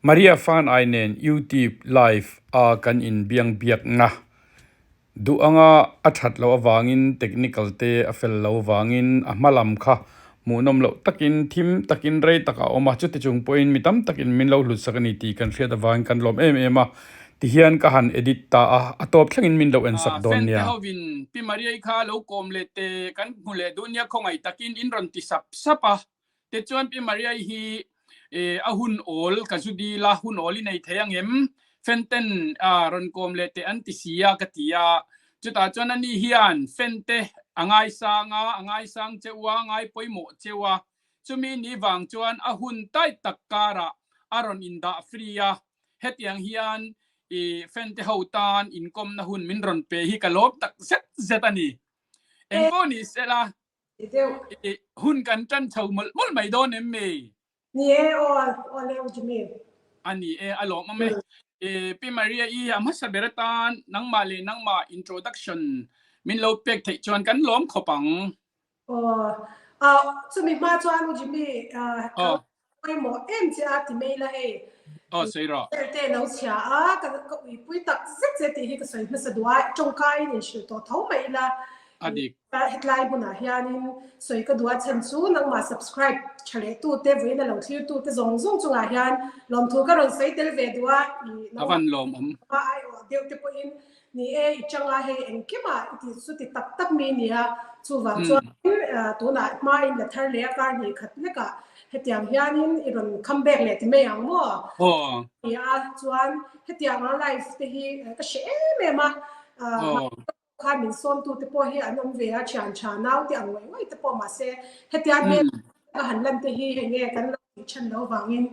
Maria Fanai nen YouTube live a kan inbiang biakna duh anga a that loh avangin technical te a fel lo avangin a hma lam kha hmuhnawm loh takin thim takin rei tak a awm a, chuti chung pawhin mi tam takin min lo hlut sak a ni tih kan hriat avangin kan lawm em em a, tihian ka han edit ta a, a tawp thlengin min lo en sak dawn nia. Fente hovin Pi Maria-i kha lo kawm leh te kan hmu leh duh nia khawngaih takin in rawn ti sap sap a. Tichuan Pi Maria-i hi a hun awl ka zu dil a, hun awl i nei thei ang em? Fenten rawn kawm leh teh an ti si a ka ti a. Chutah chuan ani hian Fente a ngaisang a, a ngaisang cheu a, ngai pawimawh cheu a. Chumi ni vang chuan a hun tai tak karah a rawn indah free a. Hetiang hian i Fente ho tan inkawmna hun min rawn pe hi ka lawm tak zet zet a ni. Engpawh ni sela, Hun kan tan chho mawlh mawlh mai dawn em mi? Ni e, aw, aw le u Jimmy. A ni e, a lawmawm e. E, Pi Maria i a hmasa ber atan nangmah leh nangmah introduction min lo pek theih chuan kan lawm khawp ang. Aw, a chumi hma chuan u Jimmy, ka pawimawh em che a ti mai la hei. Aw, sawi rawh. Te lo chhia a, ka ka uipui tak zet zet tih hi ka sawi hmasa duh a, tawngkaiin inhrilh tawh tho mai ila. A dik. Hetlai hmunah hianin sawi ka duh a chhan chu nangmah subscribe tha leh tute vawiin a lo thlir tute zawng zawng chungah hian lawmthu ka rawn sawi tel ve duh a. A van lawmawm. Aiawh deuh te pawhin Ni e, i changa hei engkimah i tih chu ti tak tak mi nia, chuvang chuan tunah hmain la thar leh a kar hnih khat lekah hetiang hianin i rawn come back leh ti mai ang maw? Ni a, chuan hetianga live te hi ka hre em em a, khan min sawmtu te pawh hi an awm ve a, thian tha nau te ang ngawih ngawih te pawh mahse hetiang hmel ka han lan te hi hei nge kan lo tih chhan lo vangin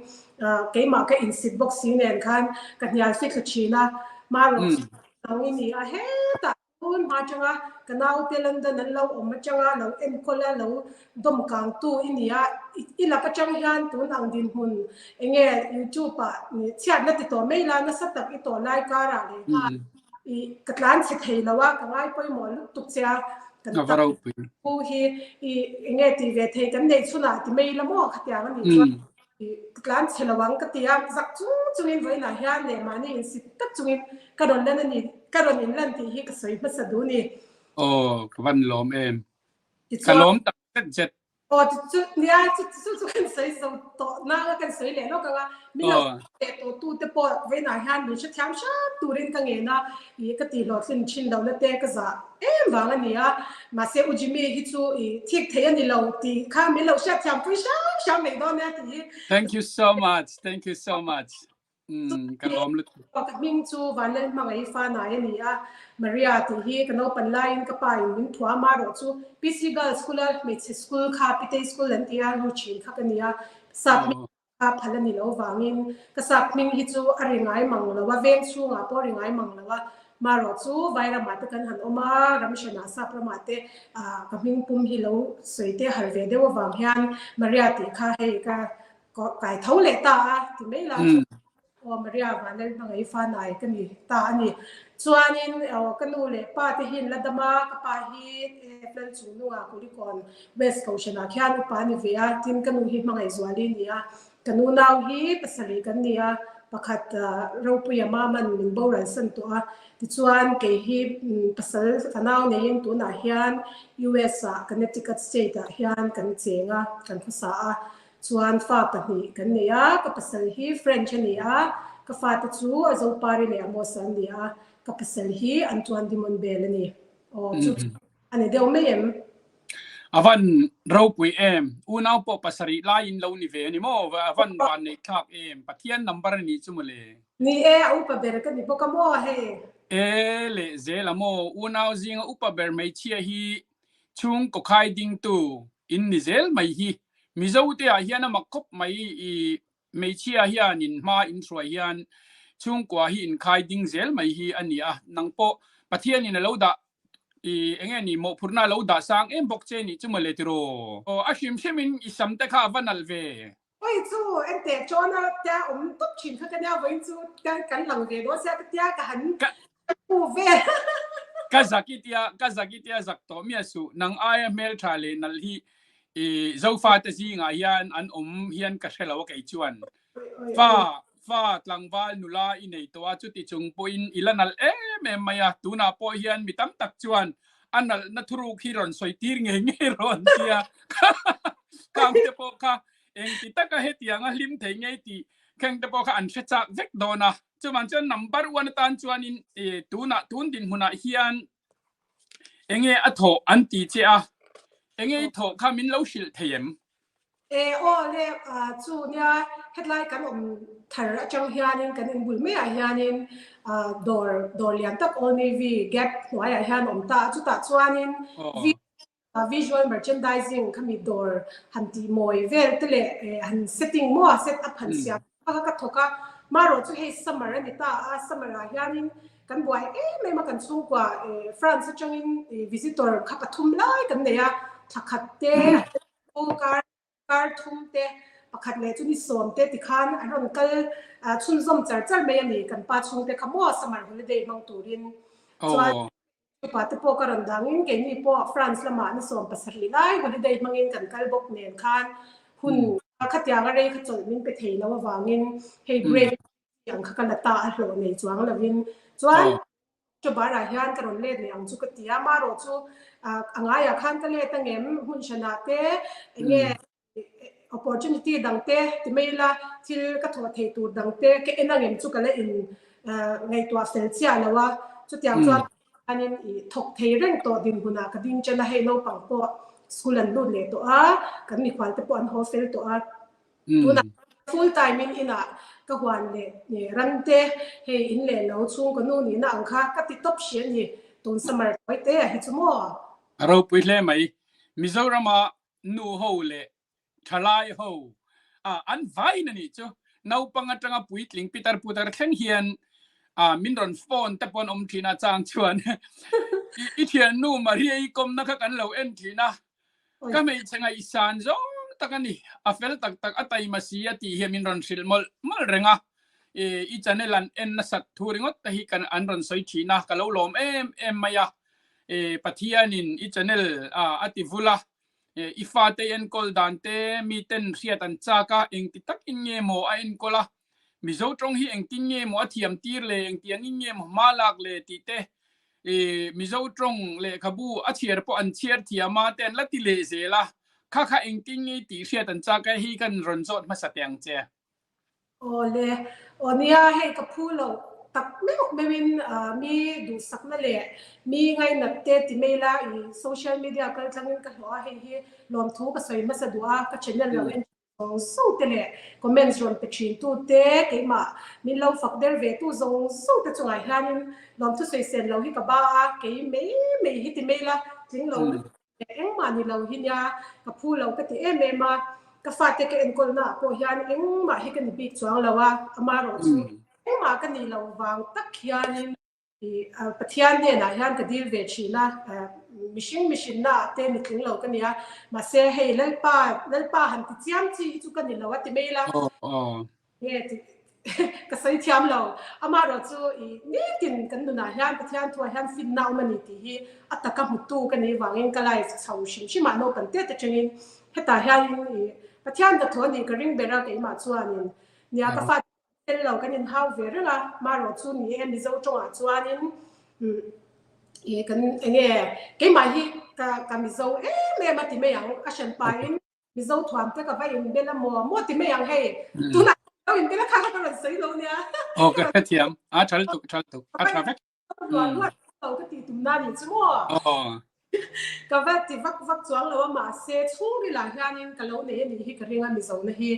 keimah ka insit bawk si nen khan ka hnial fik thla thin a, marawh chu nang i ni a hetah tun hma atanga ka naute London an lo awm atanga lo enkawl a lo dawm kang tu i ni a, i lak atang hian tun ang dinhmun enge YouTube ah chhiatna ti tawh mai la nasa tak i tawh lai karah leh nghal I ka tlan chhe thei lo a, ka ngai pawimawh lutuk che a, kan A va ropui. pu hi i enge ti ve thei kan neih chhunah ti mai la maw khatiang a nih chuan i ka tlan chhe lo ang ka ti a, zak chung chungin vawiinah hian leh mahni insit tak chungin ka rawn lan a ni, ka rawn inlan tih hi ka sawi hmasa duh ni. Aw, ka van lawm em. Ka Tichuan. lawm tak zet zet. Aw chu chu nia chu chu chu kan sawi zo tawh nang a kan sawi leh lawk ang a min lo leh tawh tu te pawh vawiinah hian min hrethiam hram turin ka ngen a ih ka tih hlawhtlin thin lohna te ka zah em vang a ni a mahse u Jimmy hi chu ih thik thei a ni lo tih kha min lo hriatthiam pui hram hram mai dawn nia tih hi Thank you so much thank you so much. Umm ka lawm lutuk. Ka hming chu Vanlalhmangaih Fanai a ni a, Maria tih hi ka naupan laiin ka pa in min thuam a erawh chu PC Girls School a hmeichhe school kha Pitei School an ti a, lu thin kha ka ni a, sap hming kha phal a ni lo vangin ka sap hming hi chu a ri ngai mang lo a, veng chhungah pawh a ri ngai mang lo a, marawh chu Vairamah te kan han awm a, Ramhranah sap ramah te ka hming pum hi lo sawi te har ve deuh avang hian Maria tih kha hei ka Kai tho leh ta a ti mai la chu aw Maria Vanlal hmangaih fanai ka ni ta a ni. Chuanin aw ka nu leh pa te hi an la dam a, ka pa hi Lal Chungnunga Kulikawn West Kohhranah khian upa a ni ve a, tin ka nu hi hmangaih zuali a ni a. Ka nu nau hi pasarih kan ni a, pakhat Ropuia Maman min boral san tawh a. Tichuan kei hi pasal fanau neiin tunah hian US ah Connecticut State ah hian kan cheng a, kan khawsa a. Chuan fa pahnih kan nei a, ka pasal hi French a ni a, ka fate chu a Zopari leh Amos an ni a, ka pasal hi Antoine de Montbel a ni. Aw, chu chu a ni deuh mai em? A van ropui em? Unau pawh pasarih laiin lo ni ve a ni maw? A van van neih thlak em? Pathian number a nih chu mawle. Ni e, a upa ber ka ni bawk a maw hei? E leh zel a maw? Unau zinga upa ber hmeichhia hi chhungkaw khai dingtu in ni zel mai hi. Mizo te ah hian a mak khawp mai i hmeichhia hian in hma in hruai hian chhungkua hi in khai ding zel mai hi a ni a. Nang pawh Pathian in a lo dah i enge ni mawhphurhna a lo dah sang em bawk che nih chu mawle tiraw. Aw a hrim hrim in i sam te kha a va nalh ve. Oi chu enteh chawna tia awm tawp thin kha ka nia vawiin chu kan lang ve dawn sia ka tia ka han pu ve. Ka zak i tia ka zak i tia zak tawh miah suh nang aia hmeltha leh nalh hi i Zofa te zingah hian an awm hian ka hre lo a kei chuan fa. Fa tlangval nula i nei tawh a, chuti chung pawhin i la nalh em em mai a, tunah pawh hian mi tam tak chuan a nalhna thuruk hi rawn sawi tir ngei ngei rawh an ti a, khang te pawh kha engti taka hetiang a hlim thei ngei tih kheng te pawh kha an hre chak vek dawn a. Chuvang chuan number one atan chuanin tunah tun dinhmunah hian enge a thawh an ti che a, enge i thawh kha min lo hrilh thei em? E aw le chu nia hetlai kan awm thar atang hianin kan inbul maiah hianin dawr dawr lian tak Old Navy Gap hnuaiah hian awm ta a chutah chuanin visual merchandising khami dawr han tih mawi vel te leh han setting maw set up han siam kha ka thawk a marawh chu hei summer a ni ta a summer ah hianin kan buai em em a kan chhungkua France atangin visitor kha pathum lai kan nei a thla khat te Kar kar thum te pakhat leh chu ni sawm te tikhan an rawn kal chhunzawm char char mai a ni kan pa chhungte kha maw summer holiday hmang turin chuan upa te pawh ka rawn dangin keini pawh France lamah ni 17 lai holiday hmangin kan kal bawk nen khan hun khatiang a rei kha chawlh min pe thei lo avangin hei break ang kha ka la ta a hlawh nei chuang lovin chuan Chawbarah hian ka rawn let leh ang chu ka ti a, marawh chu a ngaiah khan ka let angem hmun hranah te enge opportunity dang te ti mai ila thil ka thawh theih tur dang te ka en angem chu ka la in ngaihtuah fel chiah lo a, chutiang chuan hianin i thawk thei reng tawh dinhmunah ka ding chen a, hei naupang pawh school an lut leh tawh a, kan mikhual te pawh an haw fel tawh a. Tunah full time in inah ka huan leh ran te hei in leh lo chhung ka nu nihna ang kha ka ti tawp hri a ni tun summer tawi te ah hi chu maw. A ropui hle mai. Mizorama nu ho leh thalai ho an vain a nih chu. Naupang atanga puitling pitar putar thleng hian min rawn phone te pawh an awm thin a chang chuan i thiannu Maria-i kawmna kha kan lo en thin a. Ka hmeichhe ngaihsan zawng tak a ni. A fel tak tak a taima si a tih hian min rawn hrilh mawlh mawlh reng a. I channel an en nasat thu ringawt te hi kan an rawn sawi thin a, ka lo lawm em em mai a. Pathianin i channel a ti vul a, i fate i enkawl dan te miten hriat an chak a, engti takin nge maw a enkawl a, Mizo tawng hi engtin nge maw a thiam tir le, engtiangin nge maw hma lak le tih te, Mizo tawng lehkhabu a chhiar pawh an chhiar thiam a te an la ti leh zel a, kha kha engtin nge tih hriat an chak e, hi kan rawn zawt hmasa teh ang che. Aw le, aw nia hei ka phu loh tak meuh meuhin mi duhsakna leh mi ngainat te ti mai la i social media kaltlangin ka hlawh a, hei hi lawmthu ka sawi hmasa duh a, ka channel lo en Zawng zawng te leh comments rawn pe thin tu te, keimah min lo fak der ve tu zawng zawng te chungah hianin lawmthu sawisel lo hi ka ba a, kei mai mai hi ti mai la, tling lo lutuk leh engmah ni lo hi nia ka phu lo ka ti em em a, ka fate ka enkawl naah pawh hian engmah hi ka ni bik chuang lo a, amaherawh chu engmah ka nih loh vang tak hianin Pathian hnenah hian ka dil ve thin a, mihring mihrinna ah te mitling lo ka nia, mahse hei Lalpa, Lalpa han ti chiam chi hi chu ka ni lo a ti mai la, nge ti ka sawi thiam lo, amaherawh chu i nitin kan nunah hian Pathian thuah hian finna a awm a ni tih hi a taka hmutu ka nih vangin ka life chho hrim hrim ah naupang te te tangin hetah hianin i Pathian hnathawh a nih ka ring ber a keimah chuanin nia ka fate Tel lo kan inhau ve reng a, marawh chu ni e Mizo tawngah chuanin i kan enge keimah hi ka ka Mizo em em a ti mai ang, a hran pahin Mizo thuam te ka va inbel a maw maw ti mai ang hei tunah lo inbel a kha kha ka rawn sawi lo nia. Aw ka hrethiam, a thal tuk thal tuk a tha vek. Lo ka ti tum na ni chu maw. Ka va ti vak vak chuang lo a mahse chhungril ah hianin ka lo nei a nih hi ka ring a Mizo na hi.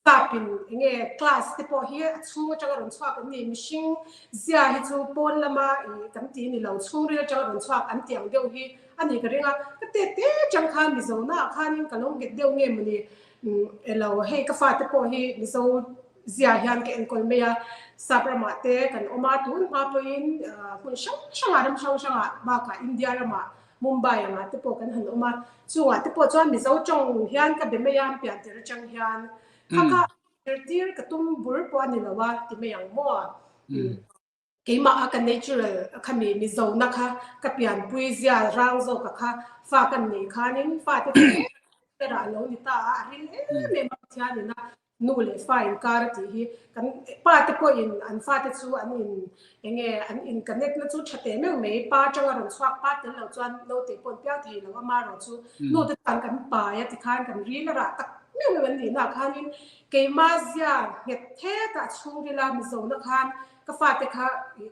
Sapin enge class te pawh hi a chhung atanga rawn chhuak an ni mihring zia hi chu pawn lama i kan ti ni lo chhungril atanga rawn chhuak an ti ang deuh hi a nih ka ring a. Ka te te atang khan Mizo na ah khanin ka lo nghet deuh nge mawni elo hei ka fate pawh hi Mizo Zia hian ka enkawl mai a, sap ramah te kan awm a, tun hma pawhin hmun hrang hrangah ram hrang hrangah bakah India ramah Mumbai angah te pawh kan han awm a, chungah te pawh chuan Mizo tawng hian ka be mai a, an pian tir atang hian kha kha zirtir ka tum bur pawh a ni lo a ti mai ang maw? Keimah a ka natural khami Mizo na kha ka pianpui zia rang zawk a kha fa kan nei khanin fate chu berah a lo ni ta a, a ril em em a Pathian in a. Nu leh fa inkar a tih hi kan pa te pawhin an fate chu an in enge an in connect na chu tha teh meuh mai. Pa atanga rawn chhuak pa tel lo chuan naute pawh an piang thei lo a, amaherawh chu nu te chuan kan pai a tikhan kan ril a rah tak meuh meuh an nihna ah khanin keimah zia nghet thetah chhungrila Mizona khan ka fate kha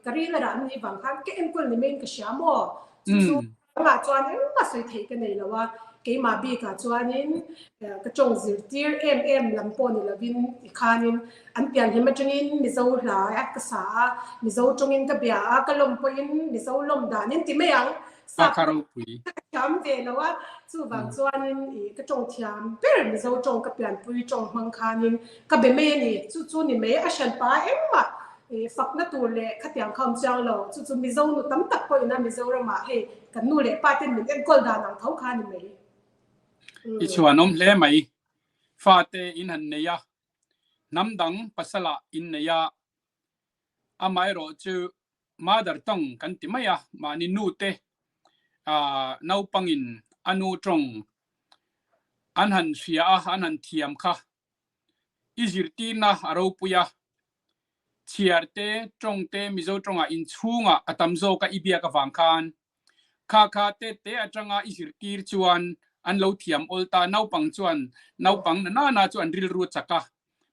ka ril a rah an nih vang khan ka enkawl ni maiin ka hria maw? Chu chu Amah chuan engmah sawi theih ka nei lo a, keimah bikah chuanin ka tawng zirtir em em lam pawh ni lovin tikhanin an pianhlim atangin Mizo hla ka sa a, Mizo tawngin ka bia a, ka lawm pawhin Mizo lawm danin ti mai ang, sap ka thiam ve lo a, chuvang chuanin ka tawng thiam ber Mizo tawng ka pianpui tawng hmang khanin ka be mai a ni, chu chu ni mai a hranpa engmah Fakna tur leh khatiang kha awm chiang lo. Chu chu Mizo nu tam tak pawhin a Mizoramah hei kan nu leh pa ten min enkawl dan ang tho kha a ni mai. I chhuanawm hle mai. Fate in han nei a, hnam dang pasalah in nei a, amaherawh chu mother tongue kan ti mai a, mahni nu te naupangin a nu tawng an han hria a, an han thiam kha I zirtirna a ropui a, chhiar te, tawng te Mizo tawngah inchhungah a tam zawka i biak avang khan kha kha te te atanga i zirtir chuan an lo thiam awl ta. Naupang chuan naupang na nana chu an rilru a chak a,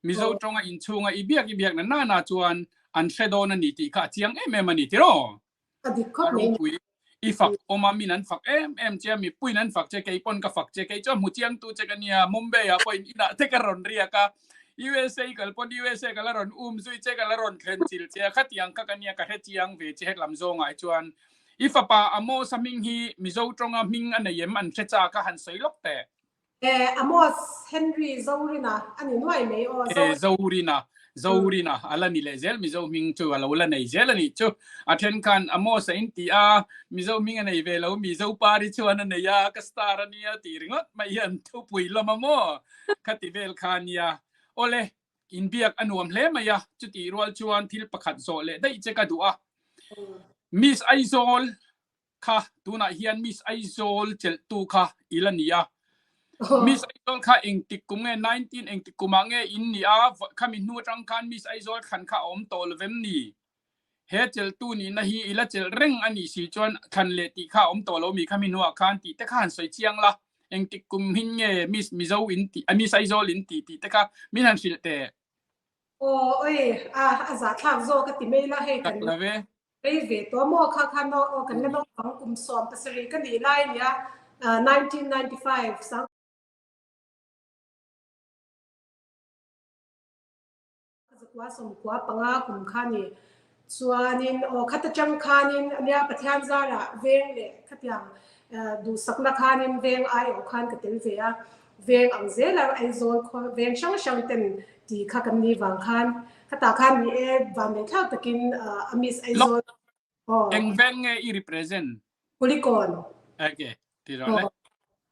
Mizo tawnga inchhunga i biak i biak na nana chuan an hre dawn a ni tih kha a chiang em em a ni tiraw? A dik khawp mai. Ropui i fak awm a, min an fak em em che a, mipuiin an fak che, kei pawn ka fak che, kei chuan hmu chiang tu che ka nia, Mumbai ah pawhin inah te ka rawn riak a, USA kal pawn USA ka la rawn um zui che, ka la rawn thlen chil che a, khatiang kha ka nia, ka hre chiang ve che hetlam zawngah hi chuan. I fapa Amos a hming hi Mizo tawnga hming a nei em an hre chak a, han sawi lawk teh. Eh, Amos Henry Zorina a ni nuai mai aw. Eh, Zorina, Zorina a la ni leh zel Mizo hming chu a lo la nei zel a nih chu. A then khan Amos a in ti a, Mizo hming a nei ve lo, Mizo pari chuan a nei a, ka star a nia tih ringawt mai hian thupui lam a maw? Khati vel kha a nia. Awle, inbiak a nuam hle mai a, chutih rual chuan thil pakhat zawh leh daih che ka duh a. Miss Aizawl kha tunah hian Miss Aizawl chelhtu kha i la ni a. Miss Aizawl kha engtik kum nge 19 engtik kumah nge in ni a, khami hnu atang khan Miss Aizawl thlan kha a awm tawh lo vem ni? He chelhtu nihna hi i la chelh reng a nih si chuan thlan leh tih kha a awm tawh lo mi khami hnuah khan tih te kha han sawi chiang la. Engtik kum hin nge Miss Mizo in tih a Miss Aizawl in tih tih te kha min han hrilh teh. Aw oi a a zahthlak zawk a ti mai la hei kan Tak lo ve. Rei ve tawh maw kha khan aw aw kan la naupang kum 17 ka nih lai nia 1995 sang zakua sawmkua panga kum kha ni chuanin aw khata tang khanin ania Pathian zarah veng leh khatiang duhsakna khanin veng ai awh khan ka tel ve a Veng ang zel a, Aizawl khaw veng hrang hrang ten ti kha kan ni vang khan khatah khan ni e vanneih thlak takin a Miss Aizawl aw. Eng veng nge i represent? Kulikawn. Okay, ti rawh le.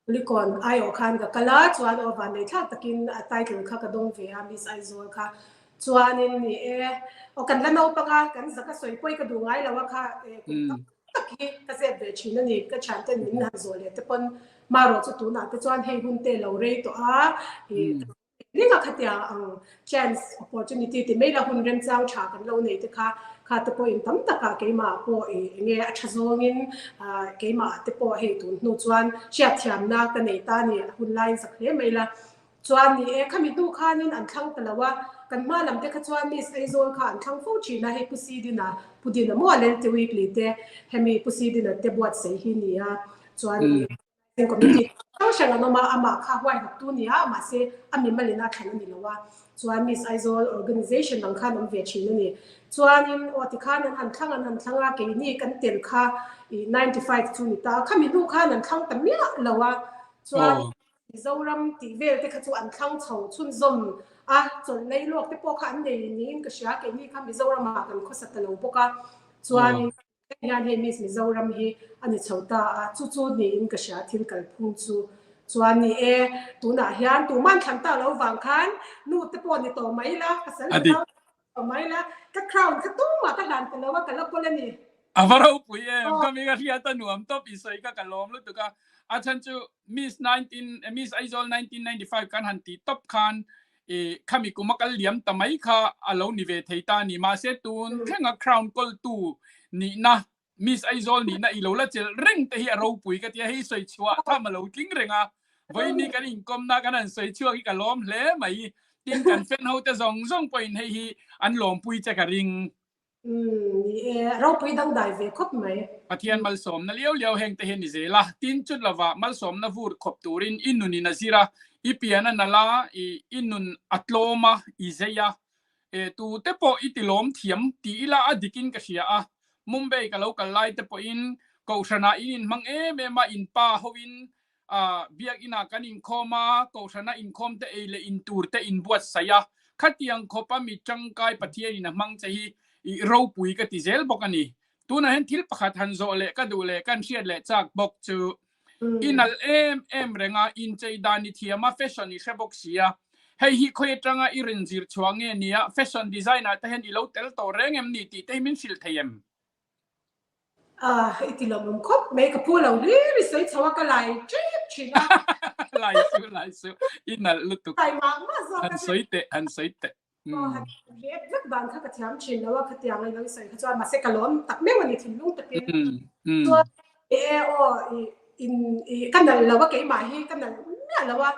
Kulikawn aiawh khan ka kal a, chuan aw vanneih thlak takin a title kha ka dawng ve a Miss Aizawl kha. Chuanin ni e aw kan la naupang a, kan zaka sawi pawi ka duh ngai lo a kha kum tam tak hi ka zep ve thin a ni. Ka thian ten min han zawh leh te pawn marawh chu tunah te chuan hei hun te lo rei tawh a, ih ringa khatia ang chance opportunity ti mai la hun remchang tha kan lo nei te kha kha te pawh in tam takah keimah pawh ih enge a tha zawngin ah keimah te pawh hei tun hnu chuan hriatthiamna ka nei ta a ni a hun laiin zak hle mai la. Chuan ni e, khami hnu khanin an thlang ta lo a, kan hma lam te kha chuan Miss Aizawl kha an thlang fo thin a, hei Pu Sidina, Pu Dina maw Lelte Weekly te hemi Pu Sidina te buatsaih hi ni a, chuan Organising Committee hrang hrang an awm a, amah kha huaihawk tu ni a, mahse a mimalin a thlan a ni lo a, chuan Miss Aizawl Organisation ang khan awm ve thin a ni. Chuanin aw tikhan an han thlang an han thlang a, keini kan tel kha i 95 chu ni ta a, khami hnu khan an thlang ta miah lo a, chuan Mizoram tih vel te kha chu an thlang chho chhunzawm a, chawlh lei lawk te pawh kha an nei niin ka hria, keini kha Mizoramah kan khawsa ta lo bawk a, chuan heng hian hei Miss Mizoram hi a ni chho ta a, chu chu niin ka hria thil kalphung chu. Chuan ni e, tunah hian tuman thlan tak lo vang khan nu te pawh ni tawh mai la, pasal te nau tawh mai la, ka crown kha tumah ka hlan ta lo a, ka la kawl a ni. A va ropui em, ka mi ka hriat a nuam tawp i sawi kha ka lawm lutuk a, a chhan chu Miss 19 Miss Aizawl 1995 kan han tih tawp khan. I khami kuma kal liam ta mai kha a lo ni ve thei ta ni. Mahse tun thlenga crown kawltu nihna Miss Aizawl nihna i lo la chelh reng te hi a ropui ka tia hei sawi chhuah tham a lo tling reng a. Vawiin kan inkawmna kan han sawi chhuak hi ka lawm hle mai. Tin kan fan ho te zawng zawng pawhin hei hi an lawmpui che ka ring. Umm ni e, a ropui dangdai ve khawp mai. Pathian malsawmna liau liau heng te hi a ni zel a, tin chut lova malsawmna vur khawp turin i nunin a zir a, i pian a nalh a, i nun a tlawm a, i zei a, e tu te pawh i ti lawm thiam ti ila a dikin ka hria a, Mumbai ka lo kal lai te pawhin Kohhranah in inhmang em em a, in pa hoin Biakinah kan inkhawm a, Kohhrana inkhawm te ei leh in tur te inbuatsaih a, khatiang khawpa mi tangkai Pathianin a hmang che hi i ropui ka ti zel bawk a ni. Tunah hian thil pakhat han zawh leh ka duh leh kan hriat leh chak bawk chu i nalh em em reng a, inchei dan i thiam a, fashion i hre bawk si a, hei hi khawi atanga i rin zir chhuah nge nia, fashion designer te hian i lo tel tawh reng em ni tih te hi min hrilh thei em? Ah, i ti lawmawm khawp mai, ka phu lo hlir i sawi chho a, ka lai tep thin a. Lai su, lai su, i nalh lutuk. Lai mah mah zawk a. Han sawi teh, han sawi teh. Aw, han react vek dan kha ka thiam thin lo a, khatiang i lo i sawi kha chuan, mahse ka lawm tak meuh a ni thinlung takin. Chuan e aw, i in i ka nalh lo a, keimah hi ka nalh miah lo a,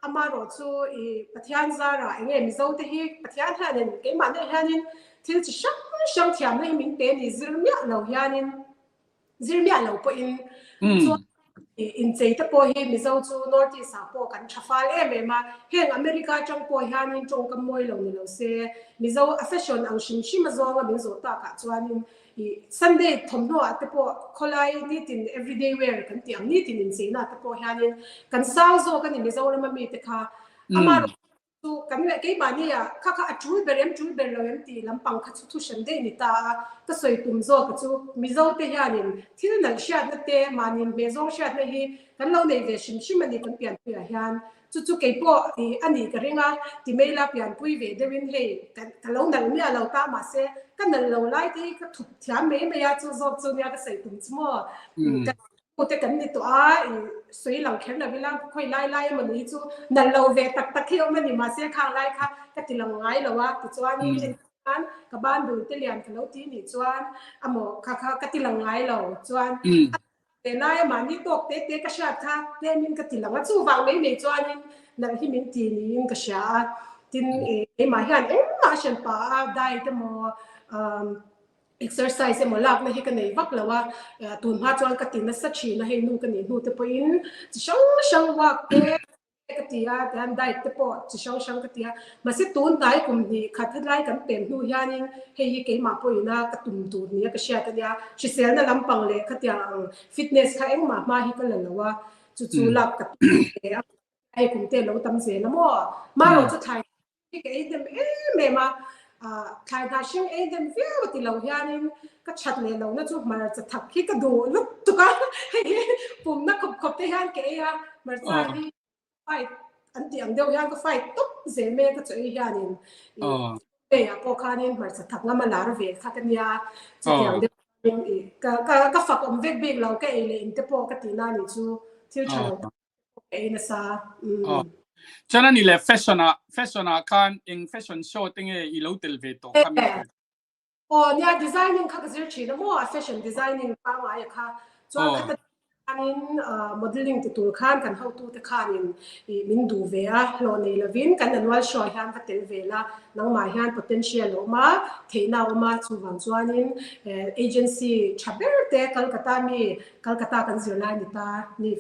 amaherawh chu i Pathian zarah eng nge Mizo te hi Pathian hianin keimah nen hianin Thil chi hrang hrang thiamna hi min pe ni zir miah lo hianin zir miah lo pawhin chuan inchei te pawh hi Mizo chu North East ah pawh kan tha fal em em a, heng America atang pawh hianin tawngkam mawi lo ni lo se Mizo a fashion ang hrim hrim a zawnga min zawh takah chuanin i Sunday thawmhnaw ah te pawh khawlai nitin everyday wear kan tih ang nitin incheina te pawh hianin kan sang zawk a ni Mizoram a mite kha ama Chu kan leh keimahni ah kha kha a tul ber em tul ber lo em tih lampang kha chu thu hran daih ni ta a, ka sawi tum zawk a chu Mizo te hianin thil nalh hriatna te mahni hmeh zawng hriatna hi kan lo nei ve hrim hrim a ni kan pianpui ah hian chu chu keipawh ih a nih ka ring a ti mai la pianpui ve deuhin hei ka ka lo nalh miah lo ta mahse ka nalh lo lai te hi ka thup thiam mai mai a chu zawk chu nia ka sawi tum chu maw ka Pute kan ni tawh a, i sawi lang kher lo ila khawi lai lai emaw ni chu nalh lo ve tak tak hi a awm a ni, mahse khang lai kha ka ti lang ngai lo a, tichuanin en chuan ka ban bul te lian ka lo ti nih chuan amaw kha kha ka ti lang ngai lo chuan a ve lai a mahni tawk te te ka hriat kha tlemin ka ti lang a, chuvang mai mai chuanin nalh hi min ti niin ka hria a, tin keimah hian engmah a hran pah a diet emaw Exercise emaw lakna hi ka nei vak lo a, tun hma chuan ka ti nasa thin a, hei nu ka nih hnu te pawhin chi hrang hrang walk te ka ti a, tihian diet te pawh chi hrang hrang ka ti a, mahse tun hnai kum hnih khat helai kan pem hnu hianin hei hi keimah pawhin a ka tum tur nia ka hriat a nia, hriselna lampang leh khatiang ang fitness kha engmah hma hi ka la lo a, chu chu lak ka tum ve a, hei kum te lo tam zel a maw, marawh chu thlai Hi ka ei hnem em em a, thlai hnah hring ei hnem viau a ti lo hianin ka that leh lohna chu hmarcha thak hi ka duh lutuk a, hei hi pumna khawp khawp te hian ka ei a, hmarcha hi fight an tih ang deuh hian ka fight tawp zel mai a ka chaw ei hianin i ah pawh khanin hmarcha thak ngam a lar ve kha ka nia, chutiang deuh hian ka ka fak awm vek bik lo ka ei leh in te pawh ka tihna a nih chu thil tha lo tak. ei nasa. Oh. Chuan ani le fashion ah fashion ah khan eng fashion show te nge i lo tel ve tawh kha mi. Oh nia designing kha ka zir thin a maw a fashion designing pangai a kha chuan kha ta khanin modeling ti tur khan kan hotu te khanin i min duh ve a hlawh nei lovin kan annual show ah hian va tel ve la nangmah hian potential a awm a theihna a awm a chuvang chuanin agency tha ber te Kolkata mi Kolkata kan zir lai ni ta ni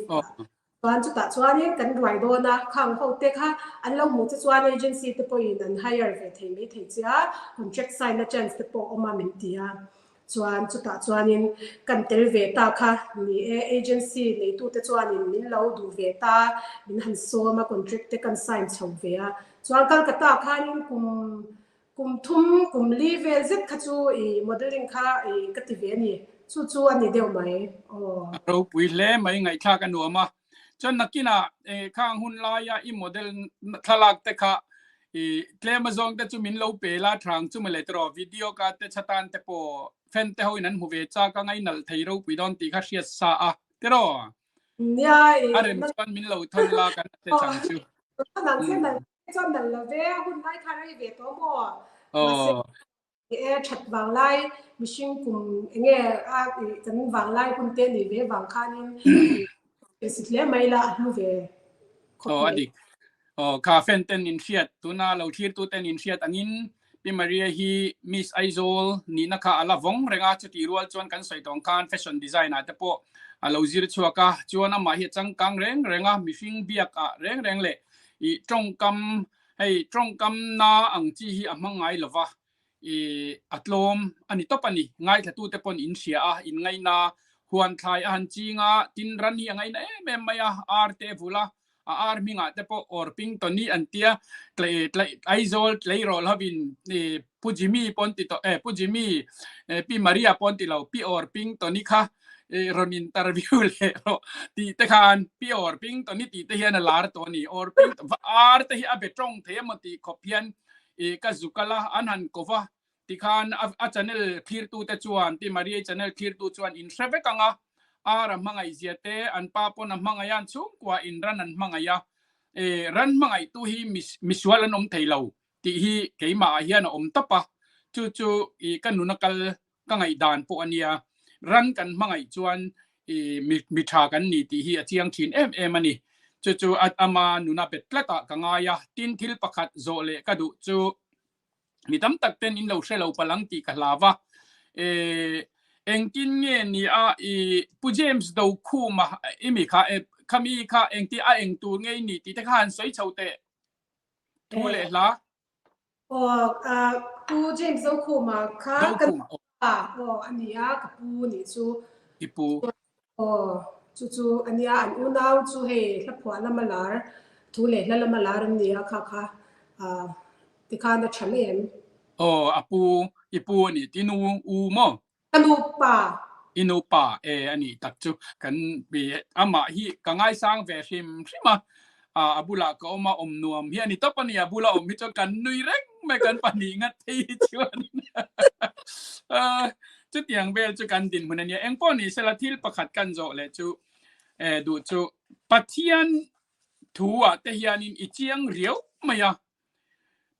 chuan chutah chuanin kan ruai dawn a, khang ho te kha an lo hmuh che chuan agency te pawhin an hire ve thei mai thei che a, contract sign na chance te pawh awm a min ti a, chuan chutah chuanin kan tel ve ta kha ni e, agency neitute chuanin min lo duh ve ta, min han sawm a, contract te kan sign chho ve a, chuan Kolkata khanin kum Kum thum, kum li vel zet kha chu i modelling kha i ka ti ve a ni. Chu chu a ni deuh mai. Aw. A ropui hle mai, ngaihthlak a nuam a. Chuan nakinah khang hun laia i model thlalak te kha i tlem azawng te chu min lo pe la thang chu mawle tiraw video ka te chhatan te pawh fan te hoin an hmu ve chak a ngainalh thei ropui dawn tih kha hriat sa a tiraw. Nia i. A rem chuan min lo thawn la kan te chang chu. Chuan nalh lo ve, a hun lai kha rei ve tawh maw? Mahse, e that vanglai mihring kum enge a kan vanglai hun te ni ve vang khanin si hle mai la a hlu ve khawp mai. Aw a dik. Aw kha fan ten in hriat tuna lo thlir tu ten in hriat angin Pi Maria hi Miss Aizawl nihna kha a la vawng reng a, chutih rual chuan kan sawi tawng khan fashion design ah te pawh a lo zir chhuak a, chuan amah hi a changkang reng reng a, mihring biak ah reng reng leh ih tawngkam hei tawngkam na ang chi hi a hmang ngai lova ih a tlawm a ni tawp a ni. Ngaithlatute pawn in hria a, in ngaina huan thlai a han ching a, tin ran hi a ngaina em em mai a, ar te vul a, a ar hmingah te pawh awr ping tawni an tia, tlei tlei Aizawl tleirawl hovin ih Pu Jimmy pawn ti tawh eh Pu Jimmy Pi Maria pawn ti lo Pi awr ping tawni kha ih rawn interview leh rawh tih te khan Pi awr ping tawni tih te hian a lar tawh a ni. Awr ping ar te hi a be tawng thei emaw tih khawp hian ih ka zu kal a, an han ko va tikhan a channel thlirtu te chuan Pi Maria channel thlirtu chuan in hre vek ang a, ar a hmangaih zia te an pa pawn a hmangaih a, an chhungkua in ran an hmangaih a, ih ran hmangaihtu hi misual an awm thei lo tih hi keimah ah hian a awm tawp a, chu chu ih ka nuna kal ka ngaihdan pawh a nia, ran kan hmangaih chuan ih mi mi tha kan ni tih hi a chiang thin em em a ni. Chu chu a ama nuna bet tlat ah ka ngai a, tin thil pakhat zawh leh ka duh chu mi tam tak ten in lo hre lo palh ang tih ka hlau a, eh engtin nge ni a ih Pu James Dokhuma i mi kha khami kha engti a eng tur nge i nih tih te kha han sawi chho teh. Thu leh hla. Aw, Pu James Zokhuma kha ka pa aw a ni a, ka pu nih chu. I pu. Aw, chu chu a nia, an unau chu hei hla phuah lama lar, thu leh hla lama lar an ni a kha kha tikhan a tha mai em? Aw, a pu, i pu a ni, i nu u maw? Ka nu pa. I nu pa e a nih tak chu. Kan amah hi ka ngaisang ve hrim hrim a, a bulah ka awm a, awm nuam hi a ni tawp a ni, a bula awm hi chuan kan nui reng mai kan pahnih ngat phei hi chuan chutiang vel chu kan dinhmun a nia. Engpawh ni sela thil pakhat kan zawh leh chu duh chu Pathian thu ah te hianin i chiang riau mai a,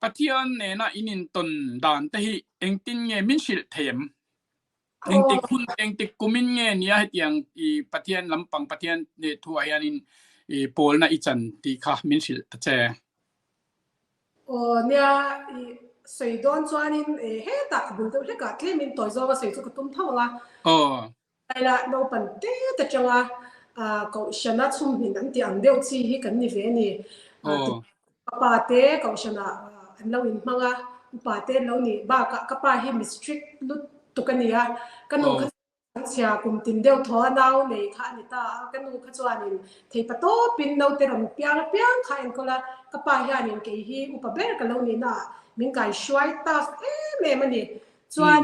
Pathian nena in intawn dan te hi engtin nge min hrilh thei em? Engtik hun, engtik kumin nge nia hetiang i Pathian lampang, Pathian thuah hianin i pawlna i chan tih kha min hrilh ta che. Aw nia, i sawi dawn chuanin hetah bul deuh hlekah tlemin tawi zawnga sawi chu ka tum tho ang a. Aw. Laila naupan tet atanga Kohhrana chhumhmin an tih ang deuh chi hi kan ni ve a ni. Ka pa te Kohhrana an lo inhmang a, upa te an lo nih bakah ka pa hi mi strict lutuk a ni a, ka nu kha chuan chhia kum tin deuh thaw a nau nei kha a ni ta a, ka nu kha chuanin theipa tawpin naute rawn piang apiang kha a enkawl a, ka pa hianin kei hi upa ber ka lo nihnaah min kaihruai tough em em a ni. Chuan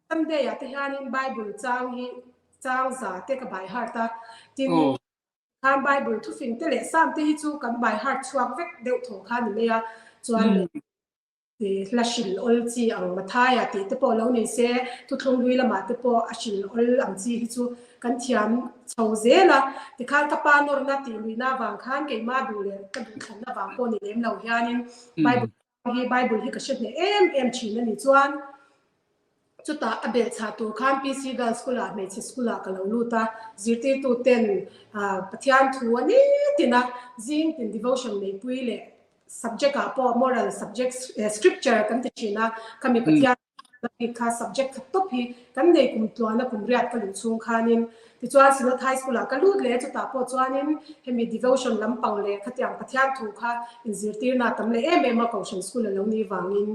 Sunday ah te hianin Bible chang hi chang za te ka by heart a, tin khan Bible thufing te leh Psalm te hi chu kan by heart chhuak vek deuh thaw kha ni mai a, chuan hla hril awl chi ang Mathaia tih te pawh lo ni se, thuthlung hlui lamah te pawh a hril awl ang chi hi chu kan thiam chho zel a, tikhan ka pa nawrna tih luihna avang khan keimah duh leh ka duhthlanna vang pawh ni lem lo hianin Bible hi Bible hi ka hre hneh em em thin a ni chuan chutah a belh chhah tur khan PC Girls School ah hmeichhe school ah ka lo lut a, zirtirtu ten Pathian thu a ni tin a, zing tin devotion neipui leh subject ah pawh moral subject scripture kan ti thin a, khami Pathian Bik kha subject khat tawp hi kan nei kum tluana kum riat ka luh chhung khanin tichuan Synod High School ah ka lut leh chutah pawh chuanin hemi devotion lampang leh khatiang Pathian thu kha inzirtirna a tam leh em em a Kohhran School a lo nih vangin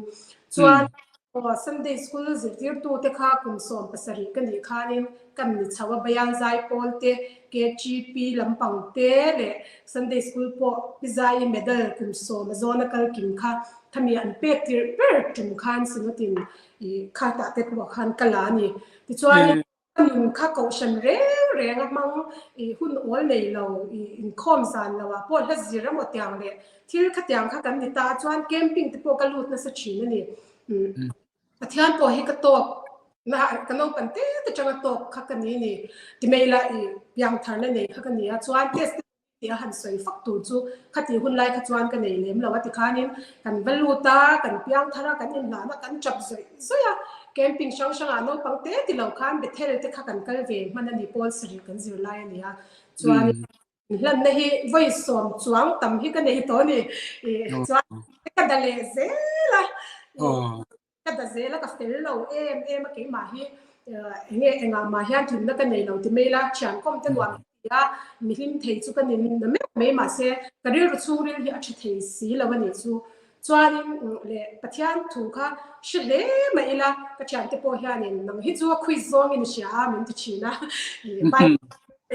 chuan aw Sunday School zirtirtu te kha kum 17 ka nih khanin kan ni chho a Bayan Zai Pawl te KGP lampang te leh Sunday School pawh Pi Zaii medal kum sawm a zawna kal kim kha Khami an pek tirh ber tum khan Synod-in i khatah te pawh khan ka la a ni. Tichuan ka nun kha kohhran reng reng a hmang i hun awl nei lo i inkhawm zan lo ah pawh hla zir emaw tiang leh thil khatiang kha kan ni ta a chuan camping te pawh ka lut nasa thin a ni. Pathian pawh hi ka tawk na ka naupan te te tanga tawk kha ka ni ni. Ti mai la i piangtharna nei kha ka ni a chuan test. Tia han sawi fak tur chu khati hun lai kha chuan ka nei lem lo a tikhanin kan va lut a, kan piang thar a, kan inhlahna kan tap zawih zawih a, camping hrang hrangah naupang te ti lo khan Bethel te kha kan kal ve hman a ni, Paul sarih kan zir lai a ni a, chuan inhlanna hi vawi sawm chuang tam hi ka nei tawh a ni, chuan ka da leh zel a. Ka da zel a, ka fel lo em em a keimah hi enge engah mah hian tlinna ka nei lo ti mai la, thiankawm te nuam ka ti a, mi hlim thei chu ka ni na meuh mai mahse ka rilru chhungril hi a tha thei si lo a nih chu. Chuanin leh Pathian thu kha hre hle mah ila ka thiante pawh hianin nang hi chu a khuih zawngin i hria a min ti thin a, Bible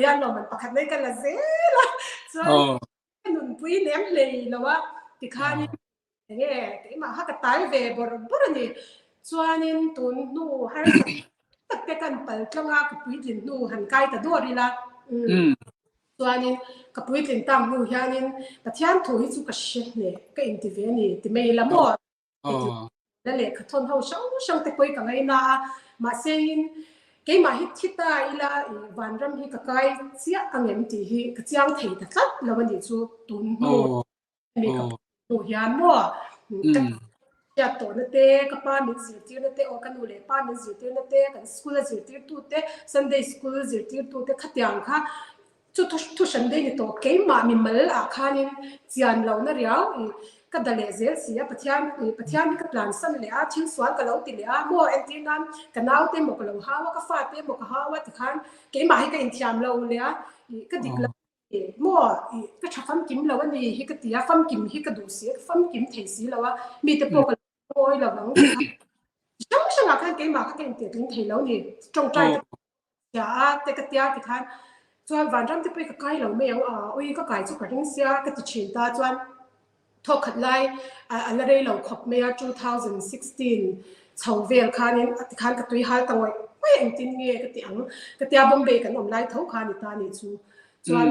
hian lawmman pakhat mai ka la zel a, chuan ka nunpui lem hlei lo a tikhanin Enge keimah kha ka tai ve bawrh bawrh a ni. Chuanin tun hnu harsa tak te kan pal tlang a, ka puitlin hnu han kai ta dawr ila. Chuanin ka puitlin tak hnu hianin Pathian thu hi chu ka hre hneh ka inti ve a ni ti mai ila maw? La lehkha thawn ho hrang hrang te pawh hi ka ngaina a, mahse in keimah hi thi ta ila i vanram hi ka kai chiah angem tih hi ka chiang thei ta tlat lo a nih chu tun hnu. Mi ka hmuh hian maw ka hriat tawhna te, ka pa min zirtirna te, aw ka nu leh pa min zirtirna te, kan school a zirtirtu te, Sunday school zirtirtu te khatiang kha chu thu hran daih ni tawh keimah mimal ah khanin chian lohna riau i ka da leh zel si a, Pathian i Pathian hi ka tlansan leh a, thil sual ka lo ti leh a maw entir nan ka naute emaw ka lo hau a, ka fate emaw ka hau a tikhan keimah hi ka inthiam lo leh a, i ka dik lo. Maw i ka tha famkim lo a ni hi ka ti a, famkim hi ka duh si a, ka famkim thei si lo a, mite pawh ka lo ngawi lo ang ti kha. Hrang hrangah khan keimah kha ka intihtling thei lo ni, tawngtai ka tia a te ka tia ti khan chuan vanram te pawh hi ka kai lo mai ang a, ui ka kai chu ka ring sia ka ti thin ta chuan Thawkhat lai a la rei lo khawp mai a, 2016 chho vel khanin a tikhan ka tui hal ta ngawih ngawih engtin nge ka ti ang ka tia Bombay kan awm lai tho kha ni ta ni chu chuan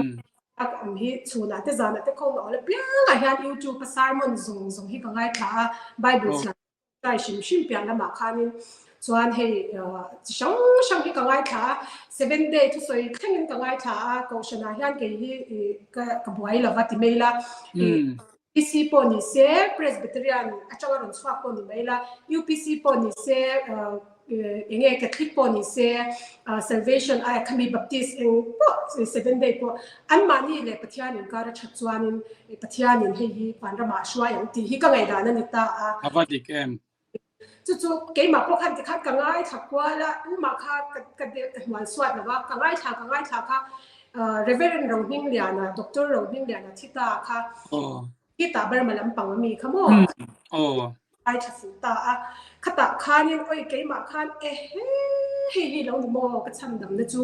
a ka awm hi chhunah te zanah te khawnga awla piangah hian YouTube a sermon zawng zawng hi ka ngaithla a Bible chhiar Tlai hrim hrim piah lamah khanin chuan hei chi hrang hrang hi ka ngaithla a, Seventh Day thusawi thlengin ka ngaithla a, Kohhranah hian kei hi ka buai lova ti mai la, UPC pawh ni se, Presbyterian atanga rawn chhuak pawh ni mai la, UPC pawh ni se, eng nge Catholic pawh ni se, Salvation ai khami Baptist eng pawh Seventh Day pawh anmahni leh Pathian inkar a that chuanin Pathianin hei hi vanramah a hruai ang tih hi ka ngaihdan a ni ta a. A va dik em? Chu chu keimah pawh khan tikhan ka ngaithla kual a, tumah kha ka ka ka hnual suat lo va, ka ngaithla ka ngaithla kha Reverend Rohmingliana, Doctor Rohmingliana thi ta kha Hi tah Burma lampang a mi kha maw? Ai tha fuh ta a. Khatah khanin oi keimah khan ehe hei hi lo ni maw ka chhan damna chu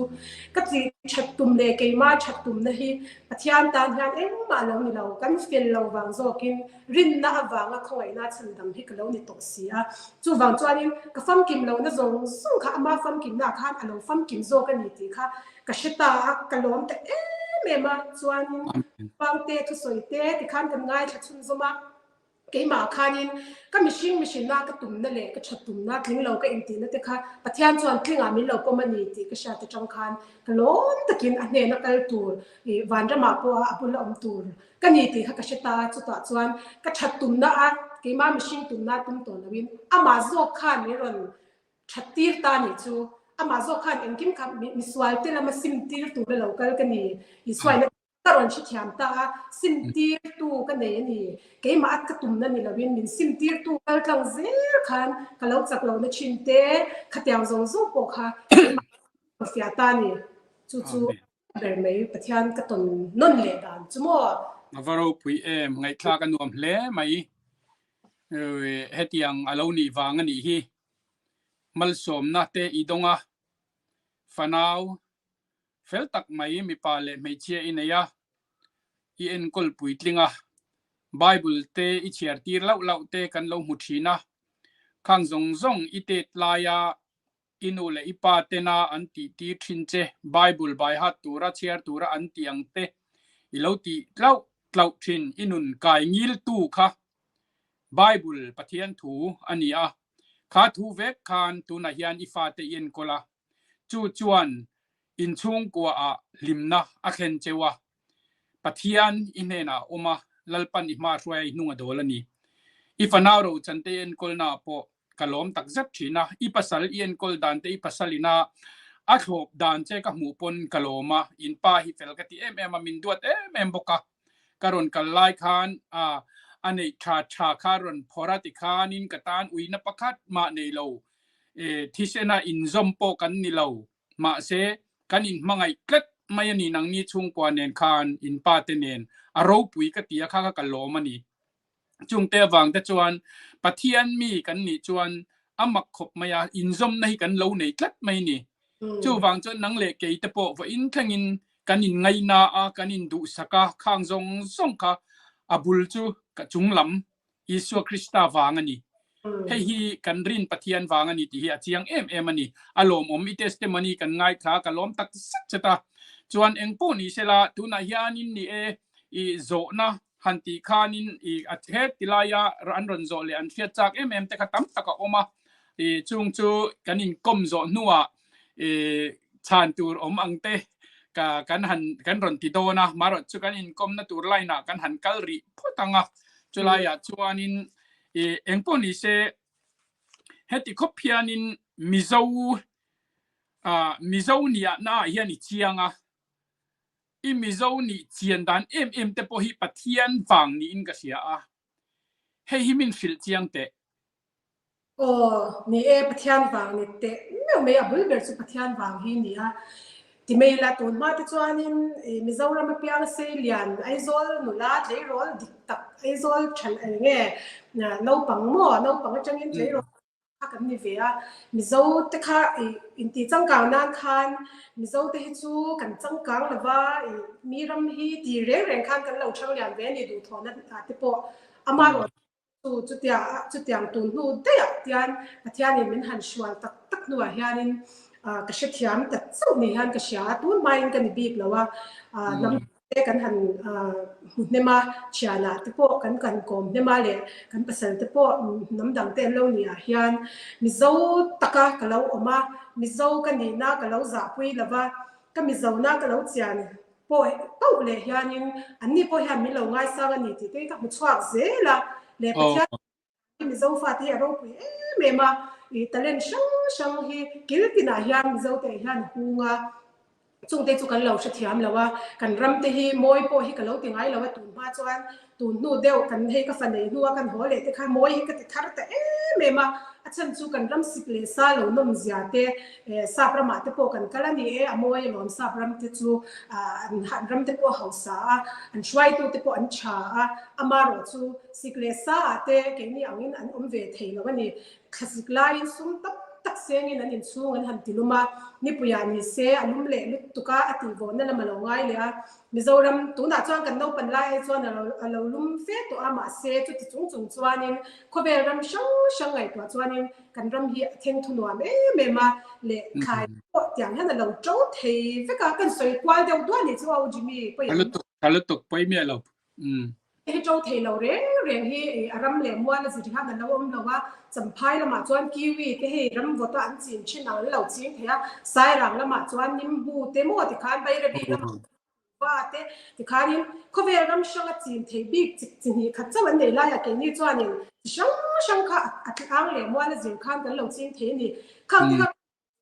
ka tih that tum leh keimah that tumna hi Pathian tan hian engmah lo ni lo kan fel lo vang zawkin rinna avanga khawngaihna chhan dam hi ka lo ni tawh si a. Chuvang chuanin ka famkim lohna zawng zawng kha ama famkimnaah khan a lo famkim zawk a ni tih kha Ka hre ta a, ka lawm ta em em a, chuanin Pangte thusawi te tikhan kan ngaithla chhunzawm a, keimah khanin ka mihring mihrinna ka tumna leh ka that tumna tling lo ka intihna te kha Pathian chuan tlingah min lo pawm a ni tih ka hriat atang khan ka lawm takin a hnena kal tur ih vanramah pawha a bula awm tur ka ni tih kha ka hre ta a, chutah chuan ka that tumna a keimah mihring tumna tum tawh loin amah zawk khan min rawn That tir ta nih chu. Amah zawk khan engkim kha misual te lama sim tir tur a lo kal ka ni. Isuaina ka rawn hrethiam ta a, sim tir tu ka nei a ni. Keimah at ka tumna ni loin min sim tir tu kal tlang zel khan ka lo chak lohna thin te, khatiang zawng zawng pawh kha keimah ka fiah ta a ni. Chu chu ber mai Pathian ka tawn nawn leh dan chu maw? A va ropui em, ngaihthlak a nuam hle mai. Hetiang a lo nih vang a nih hi. Malsawmna te i dawng a, fanau fel tak mai mipa leh hmeichhia i nei a, i enkawl puitling a, Bible te i chhiar tir lauh lauh te kan lo hmu thin a, khang zawng zawng i tet laia i nu leh i pa tena an tih tir thin che, Bible bai hat tura chhiar tura an tih ang te i lo tih tlauh tlauh thin, i nun kai ngil tu kha Bible Pathian thu a ni a, kha thu vek khan tunah hian i fate i enkawl a, chu chuan inchhungkua ah hlimna a thlen cheu a. Pathian i hnenah a awm a, Lalpan i hma hruai a i hnung a dawl a ni. I fanau rochante i enkawlnaah pawh ka lawm tak zet thin a, i pasal i enkawl dan te i pasal ina a thlawp dan che ka hmuh pawn ka lawm a, in pa hi fel ka ti em em a, min duat em em bawk a, ka rawn kal lai khan a a neih tha tha kha rawn phawrh a tikhanin ka tan uina pakhat mah nei lo, e thisena inzawm pawh kan ni lo. Mahse, kan inhmangaih tlat mai a ni nangni chhungkua nen khan in pa te nen a ropui ka ti a kha kha ka lawm a ni. Chungte avang te chuan Pathian mi kan nih chuan a mak khawp mai a, inzawmna hi kan lo nei tlat mai a ni. Chuvang chuan nang leh kei te pawh vawiin thlengin kan inngaihna a, kan induhsak a, khang zawng zawng kha a bul chu ka chunglam Isua Krista vang a ni. Hei hi kan rin Pathian vang a ni tih hi a chiang em em a ni. A lawmawm i testimony kan ngaithla ka lawm tak zet zet a. Chuan eng pawh ni sela tunah hianin ni e i zawhna han tih khanin i a het ti laia an rawn zawh leh an hriat chak em em te kha tam tak a awm a. I chung chu kan inkawm zawh hnuah i chhan tur awm ang te ka kan han kan rawn ti dawn a marawh chu kan inkawmna tur line ah kan han kal rih phawt ang a chulaiah chuanin i engpawh ni se heti khawp hianin Mizo ah Mizo niah na ah hian i chiang a i Mizo nih chian dan em em te pawh hi Pathian vang niin ka hria a hei hi min hrilh chiang teh. Aw, ni e, Pathian vang ni teh meuh mai, a bul ber chu Pathian vang hi ni a. Ti mai ila tun hma te chuanin Mizoram apiang Seilian, Aizawl nula tleirawl dik tak, Aizawl than eng nge naupang maw, naupang atangin tleirawl kha kan ni ve a. Mizo te kha inti changkang nan khan Mizo te hi chu kan changkang lova, mi ram hi ti reng reng khan kan lo thang lian ve a ni duhthawhna te pawh amaherawhchu Chu chutia chutiang tun hnu daih ah tian Pathianin min han hrual tak tak hnuah hianin ka hrethiam ta chauh ni hian ka hria a, tun hmain ka ni bik lo a, hnam te kan han hmu hnem a, thianah te pawh kan kan kawm hnem a leh kan pasal te pawh hnam dang te an lo ni ah hian Mizo taka ka lo awm a, Mizo ka nihna ka lo zahpui lo va, ka Mizona ka lo chian pawh pauh leh hianin anni pawh hian min lo ngaisang a ni tih te hi ka hmu chhuak zel a, leh Pathian hi Mizo fate hi a ropui em em a, ih talent hrang hrang hi kil tinah hian Mizo te hian a hung a, chungte chu kan lo hrethiam lo a, kan ram te hi mawi pawh hi ka lo ti ngai lo a, tun hma chuan Tun hnu deuh kan hei ka fa nei hnua kan haw leh te kha mawi hi ka ti thar ta em em a, a chhan chu kan ram sik leh sa lo nawm zia te sap ramah te pawh kan kal a ni e, a mawi alawm sap ram te chu an ram te pawh a hausa a, an hruaitu te pawh an tha a, amarawh chu sik leh sa ah te keini angin an awm ve thei lo a ni. Thlasik laiin sum tam tak sengin an inchhung an han tilum a, nipuiah ni se a lum leh lutuk a, a tihvawhna lam a lo ngai leh a. Mizoram tunah chuan kan naupan lai ai chuan a lo a lo lum fe tawh a, mahse chuti chung chung chuanin khawvel ram hrang hrang ngaihtuah chuanin kan ram hi a theng thu nuam em em a, leh thlai pawh tiang hian a lo to thei vek a, kan sawi kual deuh duah nih chu a u Jimmy pawi Tha lutuk, tha lutuk pawi miah lo. Umm. Hei to thei lo reng reng hi a ram leh mual a zir hian an lo awm lo a, Champhai lamah chuan kiwi te hei ram vawta an chin thin ang an lo ching thei a, Sairang lamah chuan nimbu te maw tikhan Bairabi lamah va te tikhanin khawvel ram hranga chin thei bik chi chi hnih khat chauh an nei laiah keini chuanin chi hrang hrang kha a tlang leh mual a zir khan kan lo ching thei a ni. Khang te kha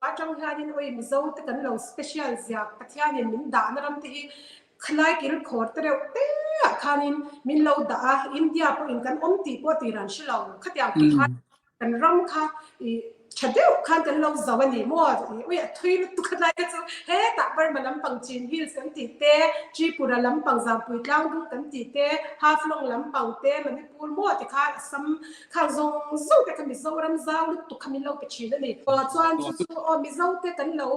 Atang hianin awi Mizo te kan lo special zia Pathianin min dahna ram te hi khalai kil khawr te reuh te ah khanin min lo dah a, India pawhin kan awm tih pawh tir an hre lo. Khatiang tur khan kan ram kha i tha deuh khan kan lo zo a ni maw? Ui a thui lutuk khalai kha chu hetah Burma lampang Chin Hills kan tih te, Tripura lampang Zampui Tlangdung kan tih te, Haflong lampang te, Manipur maw tikhan Assam Khang zawng zawng te kha Mizoram zau lutuk kha min lo pe thin a ni. Chuan chu chu aw Mizo te kan lo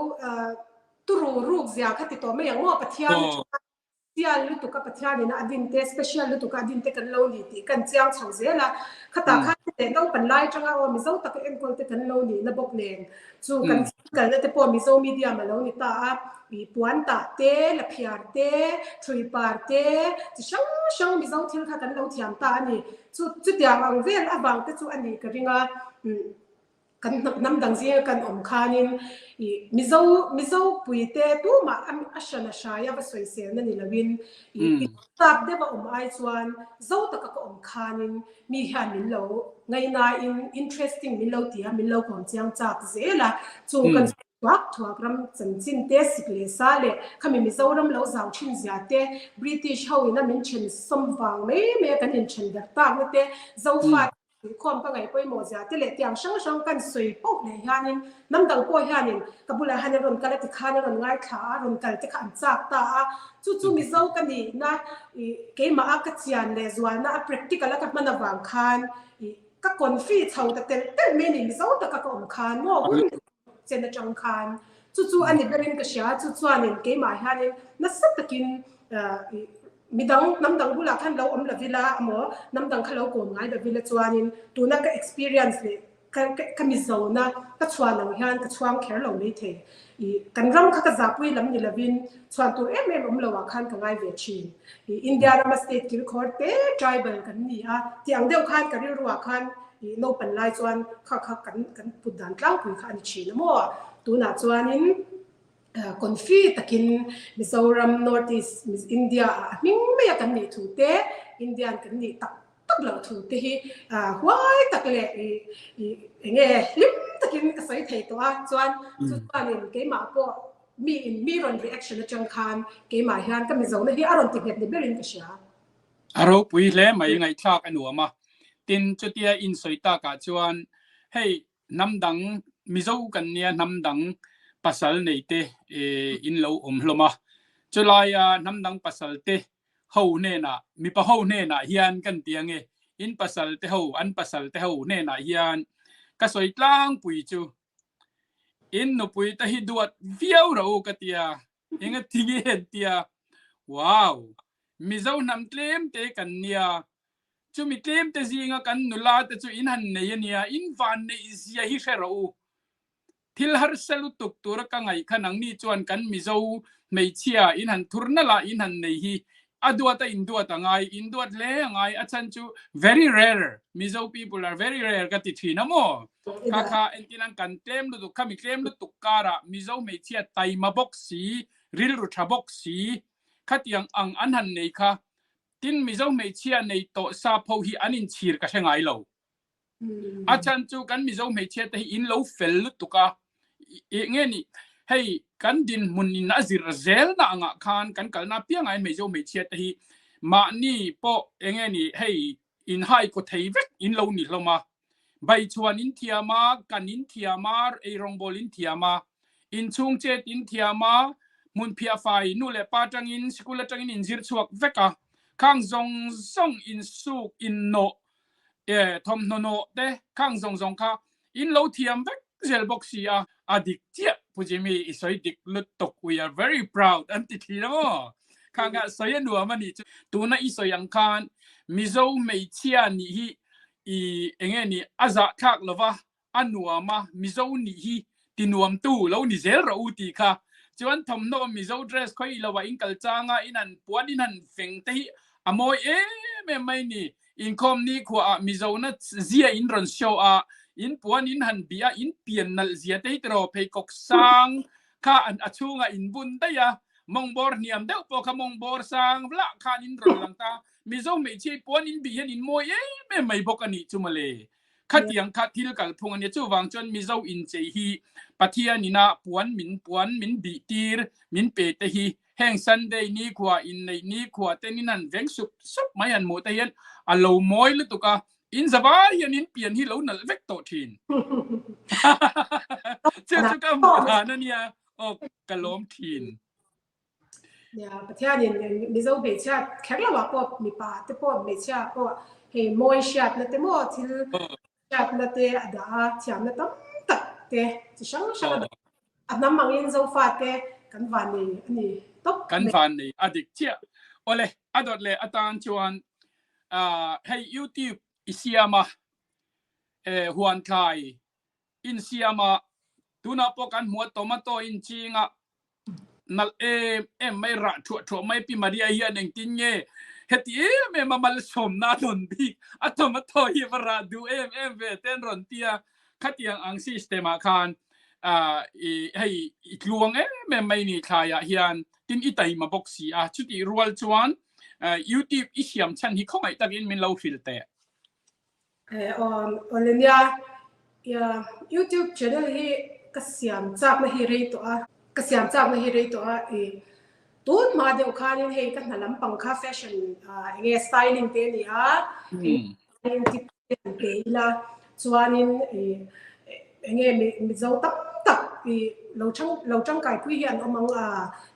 turu ruk zia kha ti tawh mai ang maw Pathian sial lutuk a Pathian in a din te special lutuk a din te kan lo ni tih kan chiang chho zel a. Khatah khan leh naupan lai atanga aw Mizo taka enkawl te kan lo nih na bawk nen chu kan kalna te pawh Mizo medium a lo ni ta a. I puan tah te, laphiar te, thui par te, chi hrang hrang Mizo thil kha kan lo thiam ta a ni. Chu chutiang ang vel avang te chu a nih ka ring a. Kan hnam dang zinga kan awm khanin i Mizo Mizo puite tumah a hran a hrai a va sawiselna ni loin i tap deuh a awm ai chuan zo taka ka awm khanin mi hian min lo ngainain interesting min lo ti a, min lo kawm chiang chak zel a. Chung kan thuak thuak ram chanchin te sik leh sa leh khami Mizoram lo zau thin zia te British ho ina min then sawm vang mai mai a kan inthen darh takna te Zofa Inkhawm ka ngaih pawimawh zia te leh tiang hrang hrang kan sawi poh leh hianin hnam dang pawh hianin ka bulah hian a rawn kal a tikhan a rawn ngaithla a, rawn kal te kha an chak ta a. Chu chu Mizo ka nihna ih keimah a ka chian leh zualna a practical a ka hman avang khan ih ka confi chho ta telh telh mai a ni Mizo taka ka awm khan maw hun chen atang khan chu chu a ni berin ka hria chu chuanin keimah hianin nasa takin midang hnam dang bulah khan lo awm lovila emaw hnam dang kha lo kawm ngai lovila chuanin tuna ka experience leh ka ka mizona ka chhuan ang hian ka chhuang kher lo mai thei ih kan ram kha ka zahpui lam ni lovin chhuan tur em em awm lo ah khan ka ngai ve thin ih India rama state kilkhawr te tribal kan ni a tih ang deuh khan ka rilru ah khan Ih naupan lai chuan kha kha kan kan put dan tlangpui kha a ni thin a maw? Tunah chuanin confi takin Mizoram, North East, India ah a hming mai a kan nih thu te, Indian kan nih tak tak loh thu te hi huai tak leh ih ih eng nge hlim takin ka sawi thei tawh a, chuan chu chuanin keimah pawh mi in mi rawn reaction atang khan keimah hian ka Mizona hi a rawn ti nghet ni berin ka hria. A ropui hle mai ngaihthlak a nuam a. Tin, chutia insawi takah chuan hei hnam dang Mizo kan nia hnam dang pasal nei te in lo awm hlawm a. Chulaia hnam dang pasal te ho hnenah mipa ho hnenah hian kan ti ange in pasal te ho an pasal te ho hnenah hian ka sawi tlangpui chu in nupui te hi duat viau rawh u ka tia. Enga ti nge an tia? Wow! Mizo hnam tlem te kan nia. Chumi tlem te zinga kan nula te chu in han nei a nia, in van neih zia hi hre rawh u. Thil harsa lutuk tura ka ngaih kha nangni chuan kan Mizo hmeichhia in han thur nalh a, in han nei hi a duat a in duat a ngai, in duat hle a ngai, a chhan chu very rare, Mizo people are very rare ka ti thin a maw? Kha kha entir ang kan tlem lutuk khami tlem lutuk karah Mizo hmeichhia taima bawk si, rilru tha bawk si, khatiang ang an han nei kha tin Mizo hmeichhia nei tawh sap ho hi an inchhir ka hre ngai lo. A chhan chu kan Mizo hmeichhia te hi in lo fel lutuk a, ih nge ni hei kan dinhmun in a zir zel na angah khan kan kalna piangah hian Mizo hmeichhia te hi mahni pawh eng nge ni hei in hai kaw thei vek in lo ni hlawm a, baichhuan in thiam a, kan in thiam a, eirawngbawl in thiam a, inchhung chet in thiam a, hmunphiah fai nu leh pa atangin sikul atangin in zir chhuak vek a, khang zawng zawng insuk innawh E thawmhnaw nawh te khang zawng zawng kha in lo thiam vek zel bawk si a. A dik chiah Pu Jimmy i sawi dik lutuk we are very proud an ti thin a maw? Khang kha sawi a nuam a nih chu. Tuna i sawi ang khan Mizo hmeichhia nih hi i enge ni a zahthlak lova a nuam a, Mizo nih hi ti nuamtu lo ni zel rawh u tih kha. Chuan thawmhnaw Mizo dress khawi lo ah in kal chang a, in han puan in han feng te hi a mawi em em mai ni. Inkhawm nikhua ah Mizo na zia in rawn show a, in puan in han bih a, in pian nalh zia te hi tiraw pheikhawk sang kha a chhungah in bun daih a, mawngbawr hniam deuh pawh kha mawngbawr sang vlah khan in rawn lang ta. Mizo hmeichhia puan in bih hian in mawi em em mai bawk a nih chu mawle. Khatiang kha thil kalphung a nia. Chuvang chuan Mizo inchei hi Pathian ina puan min puan min bih tir min pe te hi heng Sunday nikhua inneih nikhua ten in han veng sup sup mai han hmuh te hian a lo mawi lutuk a, in zavai hian in pian hi lo nalh vek tawh thin. Chu chu ka hmuh dan a nia, aw ka lawm thin. Nia, Pathianin Mizo hmeichhia kher lo ah pawh mipa te pawh hmeichhia pawh hei mawi hriatna te maw thil hriatna te a dah a, thiamna tam tak te chi hrang hrang a dah a. A hnam angin Zofa te kan van nei a ni tawp mai. Kan van nei a dik chiah. Awle, a dawt leh atan chuan hei YouTube i siam a, huan thlai insiam a, tunah pawh kan hmu a tomato inching a, nalh em em mai rah thuah thuah mai Pi Maria hian engtin nge heti em em a malsawmna a rawn bik a tomato hi va rah duh em em ve te an rawn ti a. Khatiang ang system ah khan i hei i tluang em em mai ni thlai ah hian tin i taima bawk si a. Chutih rual chuan YouTube i siam chhan hi khawngaih takin min lo hrilh teh. Awle nia, YouTube channel hi ka siam chakna hi rei tawh a, ka siam chakna hi rei tawh a, i tun hma deuh khanin hei ka hna lampang kha fashion eng nge styling te a ni a, eng tip te han pe ila chuanin i eng nge Mizo tam tak i lo chang lo tangkai pui hi an awm ang a,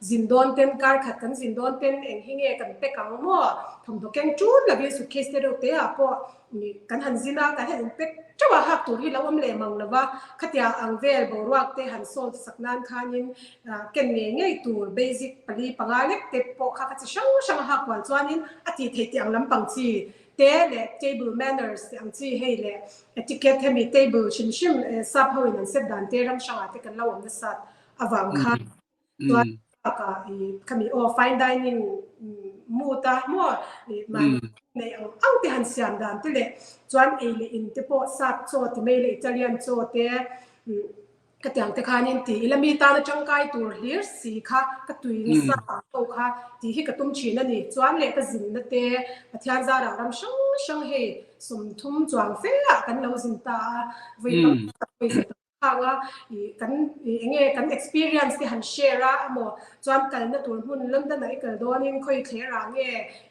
zin dawn ten kar khat kan zin dawn ten eng hi nge kan pack ang maw thawmhnaw keng ṭun lovin suitcase te reuh te ah pawh kan han zin a kan han in pack ṭeuh a hak tur hi lo awm leh mang lo va, khatia ang vel boruak te han solve sak nan khanin ken ngei ngei tur basic pali panga lek te pawh kha ka chi hrang hrang a hak kual chuanin a tih theih tih ang lampang chi te leh table manners tih ang chi hei leh etiquette hemi table hrim hrim sap ho in an set dan te ram hrangah te kan lo awm nasat avang khan chuan bakah i khami aw fine dining mood a maw i mahni nei ang ang te han siam dan te leh chuan ei leh in te pawh sap chaw ti mai leh Italian chaw te Ka tiang te khanin ti ila mi tana tangkai tur hlir si kha ka tui nasa ang ho kha tih hi ka tum thin a ni. Chuan leh ka zinna te Pathian zarah ram hrang hrang hei 30 chuang fe ah kan lo zin ta a, vawi tam tak vawi za tam khang a i kan i enge kan experience te han share a emaw chuan kalna tur hmun London ah i kal dawnin khawi thler ah nge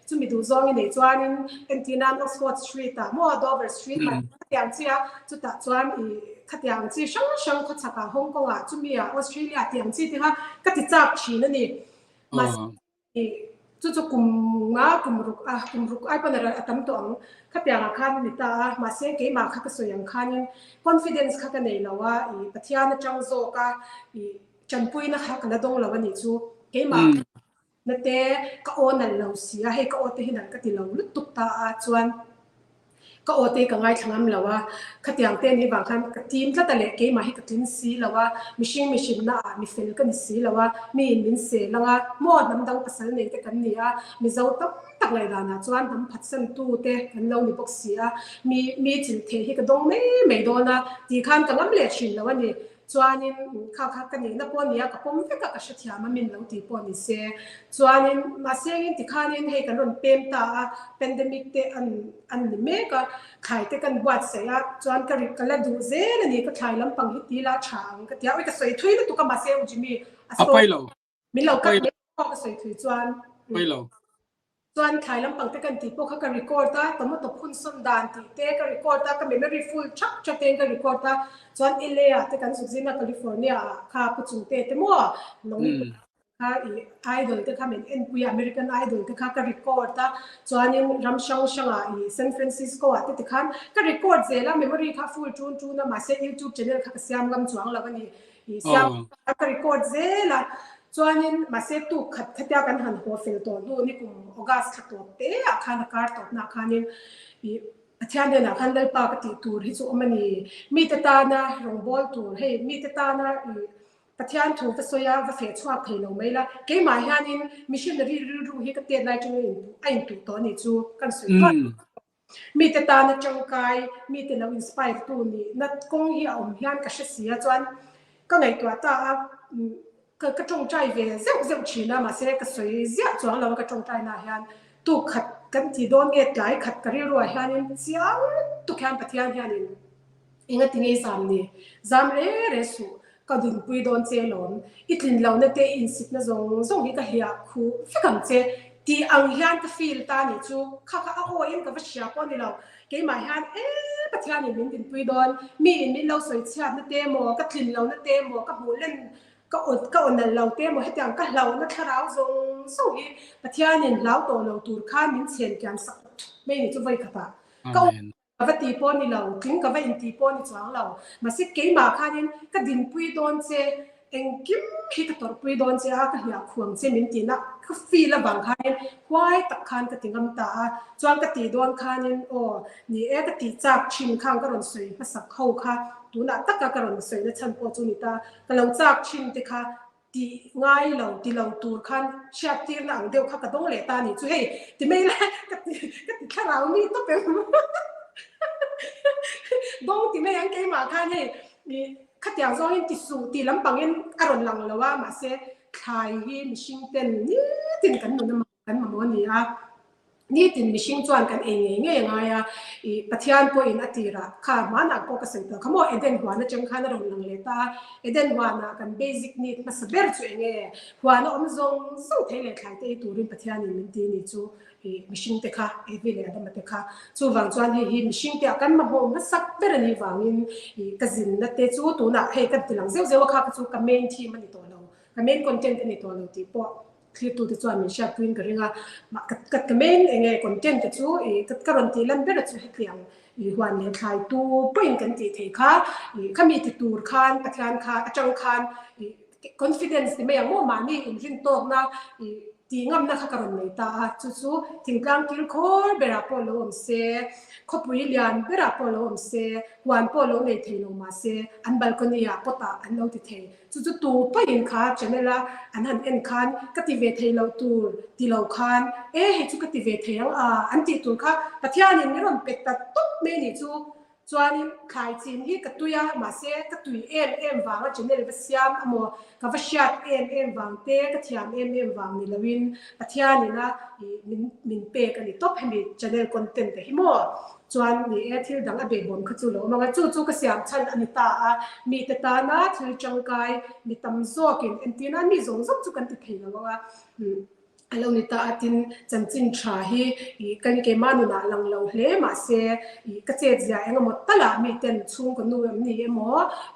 Chumi duh zawng i neih chuanin entir nan Oxford Street ah maw Dover Street ah khatiang chi a, chutah chuan i khatiang ang chi hrang hrang khawchhak ah Hong Kong ah chumi ah Australia tih ang chi te kha ka ti chak thin a ni. Mahse i chu chu kum nga kum ruk a kum ruk ai pawn a tam tawh ang khatiang ah khan a ni ta a, mahse keimah kha ka sawi ang khanin confidence kha ka nei lo a, i Pathian atang zawk a i tanpuina kha ka la dawng lo a nih chu keimah Na te ka aw nalh lo si a, hei ka aw te hi nalh ka ti lo lutuk ta a, chuan ka aw te hi ka ngaithla ngam lo a, khatiang te nih vang khan ka tim tlat a leh keimah hi ka tling si lo a, mihring mihrinna ah mi fel ka ni si lo a, mi in min sel ang a, maw hnam dang pasal nei te kan ni a, Mizo tam tak ngaihdan ah chuan hnam phatsan tu te kan lo ni bawk si a, mi mi chilh thei hi ka dawng mai mai dawn a, tih khan ka ngam leh thin lo a ni. Chuanin kha kha ka nihna pawh nia ka pawm vek a ka hrethiam a min lo tih pawh ni se. Chuanin mahse engin tikhanin hei kan rawn pem ta a pandemic te an an ni mek a thlai te kan buatsaih a chuan ka ri ka la duh zel a ni ka thlai lampang hi ti la tha ang ka ti a oi ka sawi thui lutuk a mahse u Jimmy a sawi Min lo cut mai pawh ka sawi thui chuan. Pui lo. Chuan thlai lampang te kan tih pawh kha ka record a, tomato phun sawn dan tih te ka record a, ka memory full thak thak tein ka record a, chuan LA ah te kan zuk zin a California ah kha Pu Chungte te maw nong kha i idol te kha min enpui a American Idol te kha ka record a, chuanin ram hrang hrang ah i San Francisco ah te tikhan ka record zel a, memory kha full tun tun a mahse YouTube channel kha ka siam ngam chuang lo a ni. I siam ka record zel a, chuanin mahse tuk khat khatia kan han haw fel tawh hnu ni kum August thla tawp te ah khan a kar tawp nah khanin i Pathian hnenah khan Lalpa ka tih tur hi chu awm a ni, mite tana rawngbâwl tur hei mite tana i Pathian thu va sawi a va feh chhuak thei lo mai la, keimah hianin missionary rilru hi ka tet lai tangin a intuh tawh a nih chu kan sawi thuai. Mite tana tangkai, mite lo inspire tu nihna kawng hi a awm hian ka hre si a, chuan ka ngaihtuah ta a, ka ka tawngtai ve zeuh zeuh thin a, mahse ka sawi ziah chuang lo a ka tawngtai naah hian tuk khat kan ti dawn nge tlai khat ka rilruah hianin chiang lutuk hian Pathian hianin Enga ti ngei zam ni? Zam re re suh, ka dunpui dawn che lawm. I tlin lohna te i insitna zawng zawng hi ka hliah khuh vek ang che. Tih ang hian ka feel ta nih chu. Kha kha a aw in ka va hria pawh ni lo. Keimah hian e Pathianin min dinpui dawn, mi in min lo sawi chhiatna te maw, ka tlin lohna te maw, ka hmuh len ka aw ka aw nalh lo te maw hetiang ka hlauhna thlarau zawng zawng hi Pathianin hlau tawh lo tur khan min chhen kian sak mai ni chu vawi khatah ka aw Ka va ti pawh ni lo, tling ka va inti pawh ni chuang lo. Mahse keimah khanin ka dinpui dawn che, engkim hi ka tawrhpui dawn che a, ka hliah khuang che min tihna ka feel avang khanin huai tak khan ka ti ngam ta a. Chuan ka tih dawn khanin aw ni e ka tih chak thin khang ka rawn sawi hmasak ho kha tunah taka ka rawn sawina chhan pawh chu ni ta, ka lo chak thin te kha Tih ngai lo, ti lo tur khan hriattirna ang deuh kha ka dawng leh ta a nih chu hei ti mai la ka ti ka ti thlarau mi tawp em. Dawng ti mai ang keimah khan hei khatiang zawngin ti suh tih lampangin a rawn lang lo a, mahse thlai hi mihring ten nitin kan nun a kan mamawh a ni a, nitin mihring chuan kan ei ngei ngei a ngai a, ih Pathian pawhin a tirah kha hmanah pawh ka sawi tawh kha maw Eden huan atang khan a rawn lang leh ta a, Eden huanah kan basic need hmasa ber chu eng nge? Huan a awm zawng zawng thei leh thlai te ei turin Pathianin min ti a ni chu ih mihring te kha Evi leh Adama te kha chuvang chuan hei hi mihring te ah kan mamawh hmasak ber a nih vangin ih ka zinna te chu tunah hei kan ti lang zeuh zeuh a kha kha chu ka main theme a ni tawh lo, ka main content a ni tawh lo tih pawh Thlirtute chuan min hriatpuiin ka ring a, mah ka ka ka main eng nge content te chu ih ka ka rawn tih lan ber a chu hetiang ih huan leh thlai tu pawhin kan tih theih kha ih khami ti tur khan Pathian kha atang khan ih confidence ti mai ang maw mahni inrin tawkna ih tih ngamna kha ka rawn nei ta a, chu chu thingtlang kil khawr berah pawh lo awm se, khawpui lian berah pawh lo awm se, huan pawh lo nei thei lo mahse an balcony ah pot ah an lo ti thei. Chu chu tu pahin kha channel a an han en khan ka ti ve thei lo tur ti lo khan e hei chu ka ti ve thei ang a an tih tur kha Pathianin min rawn pe ta tawp mai nih chu. Chuanin thlai chin hi ka tui a mahse ka tui em em vanga channel va siam amaw ka va hriat em em vang te ka thiam em em vang ni loin Pathianin a min min pek a ni tawp hemi channel content te hi maw. Chuan ni e, thil dang a behbawm kha chu lo awm ang a, chu chu ka siam chhan a ni ta a, mite tana thil tangkai mi tam zawkin entir nan mi zawng zawng chu kan ti thei lo ang a, a lo ni ta a, tin chanchin tha hi ih kan keimah nunah lang lo hle mahse ih ka chet zia eng emaw talah miten chhungkaw nu em ni emaw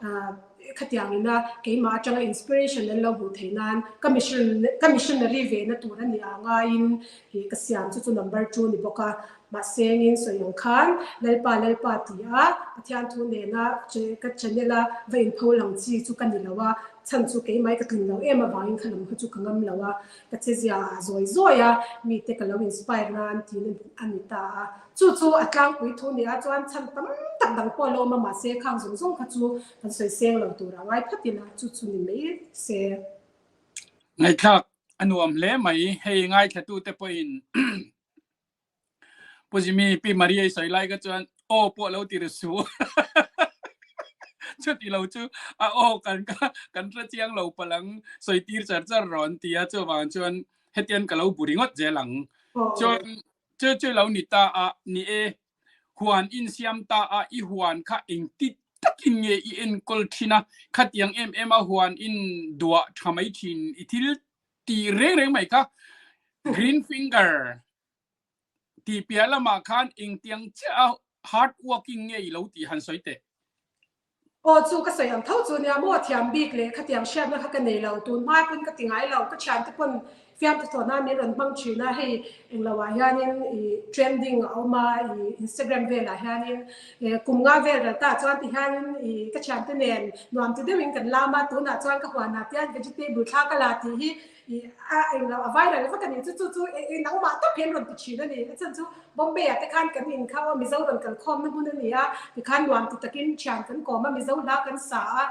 ah khatiang ina keimah atanga inspiration an lo hmuh theih nan ka mission ka missionary ve na tur a ni ah ngaiin ih ka siam chu chu number two ni bawk a. Mahse ngin sawi ang khan Lalpa Lalpa ti a Pathian thu nena ka channel a va inpho lang chi chu ka ni lo a, chhan chu keimai ka tlin lo em avangin kha lam kha chu ka ngam lo a, ka che zia ah zawi zawi a mite ka lo inspire nan tiin a ni ta a. Chu chu a tlangpui thu nia chuan chhan tam tak dang pawh a lo awm a mahse khang zawng zawng kha chu kan sawi seng lo tur a ngai phawt ila chu chu ni mai se. Ngaihthlak a nuam hle mai, hei ngaithlatute pawhin Pu Jimmy, Pi Maria i sawi lai kha chuan aw pawh lo ti ri su. Chuti lo chu a aw kan kan hre chiang lo palang sawi tir char char rawh an ti a, chuvang chuan hetian ka lo bu ringawt zel ang. Chuan chu chu lo ni ta a, ni e, huan insiam ta a, i huan kha engti takin nge i enkawl thin a, khatiang em em a huan in duah tha mai thin i thil tih reng reng mai kha green finger tih piah lamah khan engtiang chiah a hard working nge i lo tih han sawi teh. Aw chu ka sawi ang tho chu nia maw thiam bik leh khatiang hriatna kha ka nei lo tun hma pawn ka ti ngai lo ka thiante pawn fiamthu thawhna min rawn hmang thin a hei englo ah hianin i trending a awm a i Instagram velah hianin kum nga vel ral ta chuan ti hianin i ka thiante nen nuam ti deuhin kan lam a tunah chuan ka huanah te hian vegetable thla ka la tih hi i a englo a viral vak a ni chu chu chu i nangmah tawp hian rawn ti thin a ni a chhan chu Bombay ah te khan kan in kha aw Mizo rawn kal khawmna hmun a ni a tikhan nuam ti takin thian kan kawm a Mizo hla kan sa a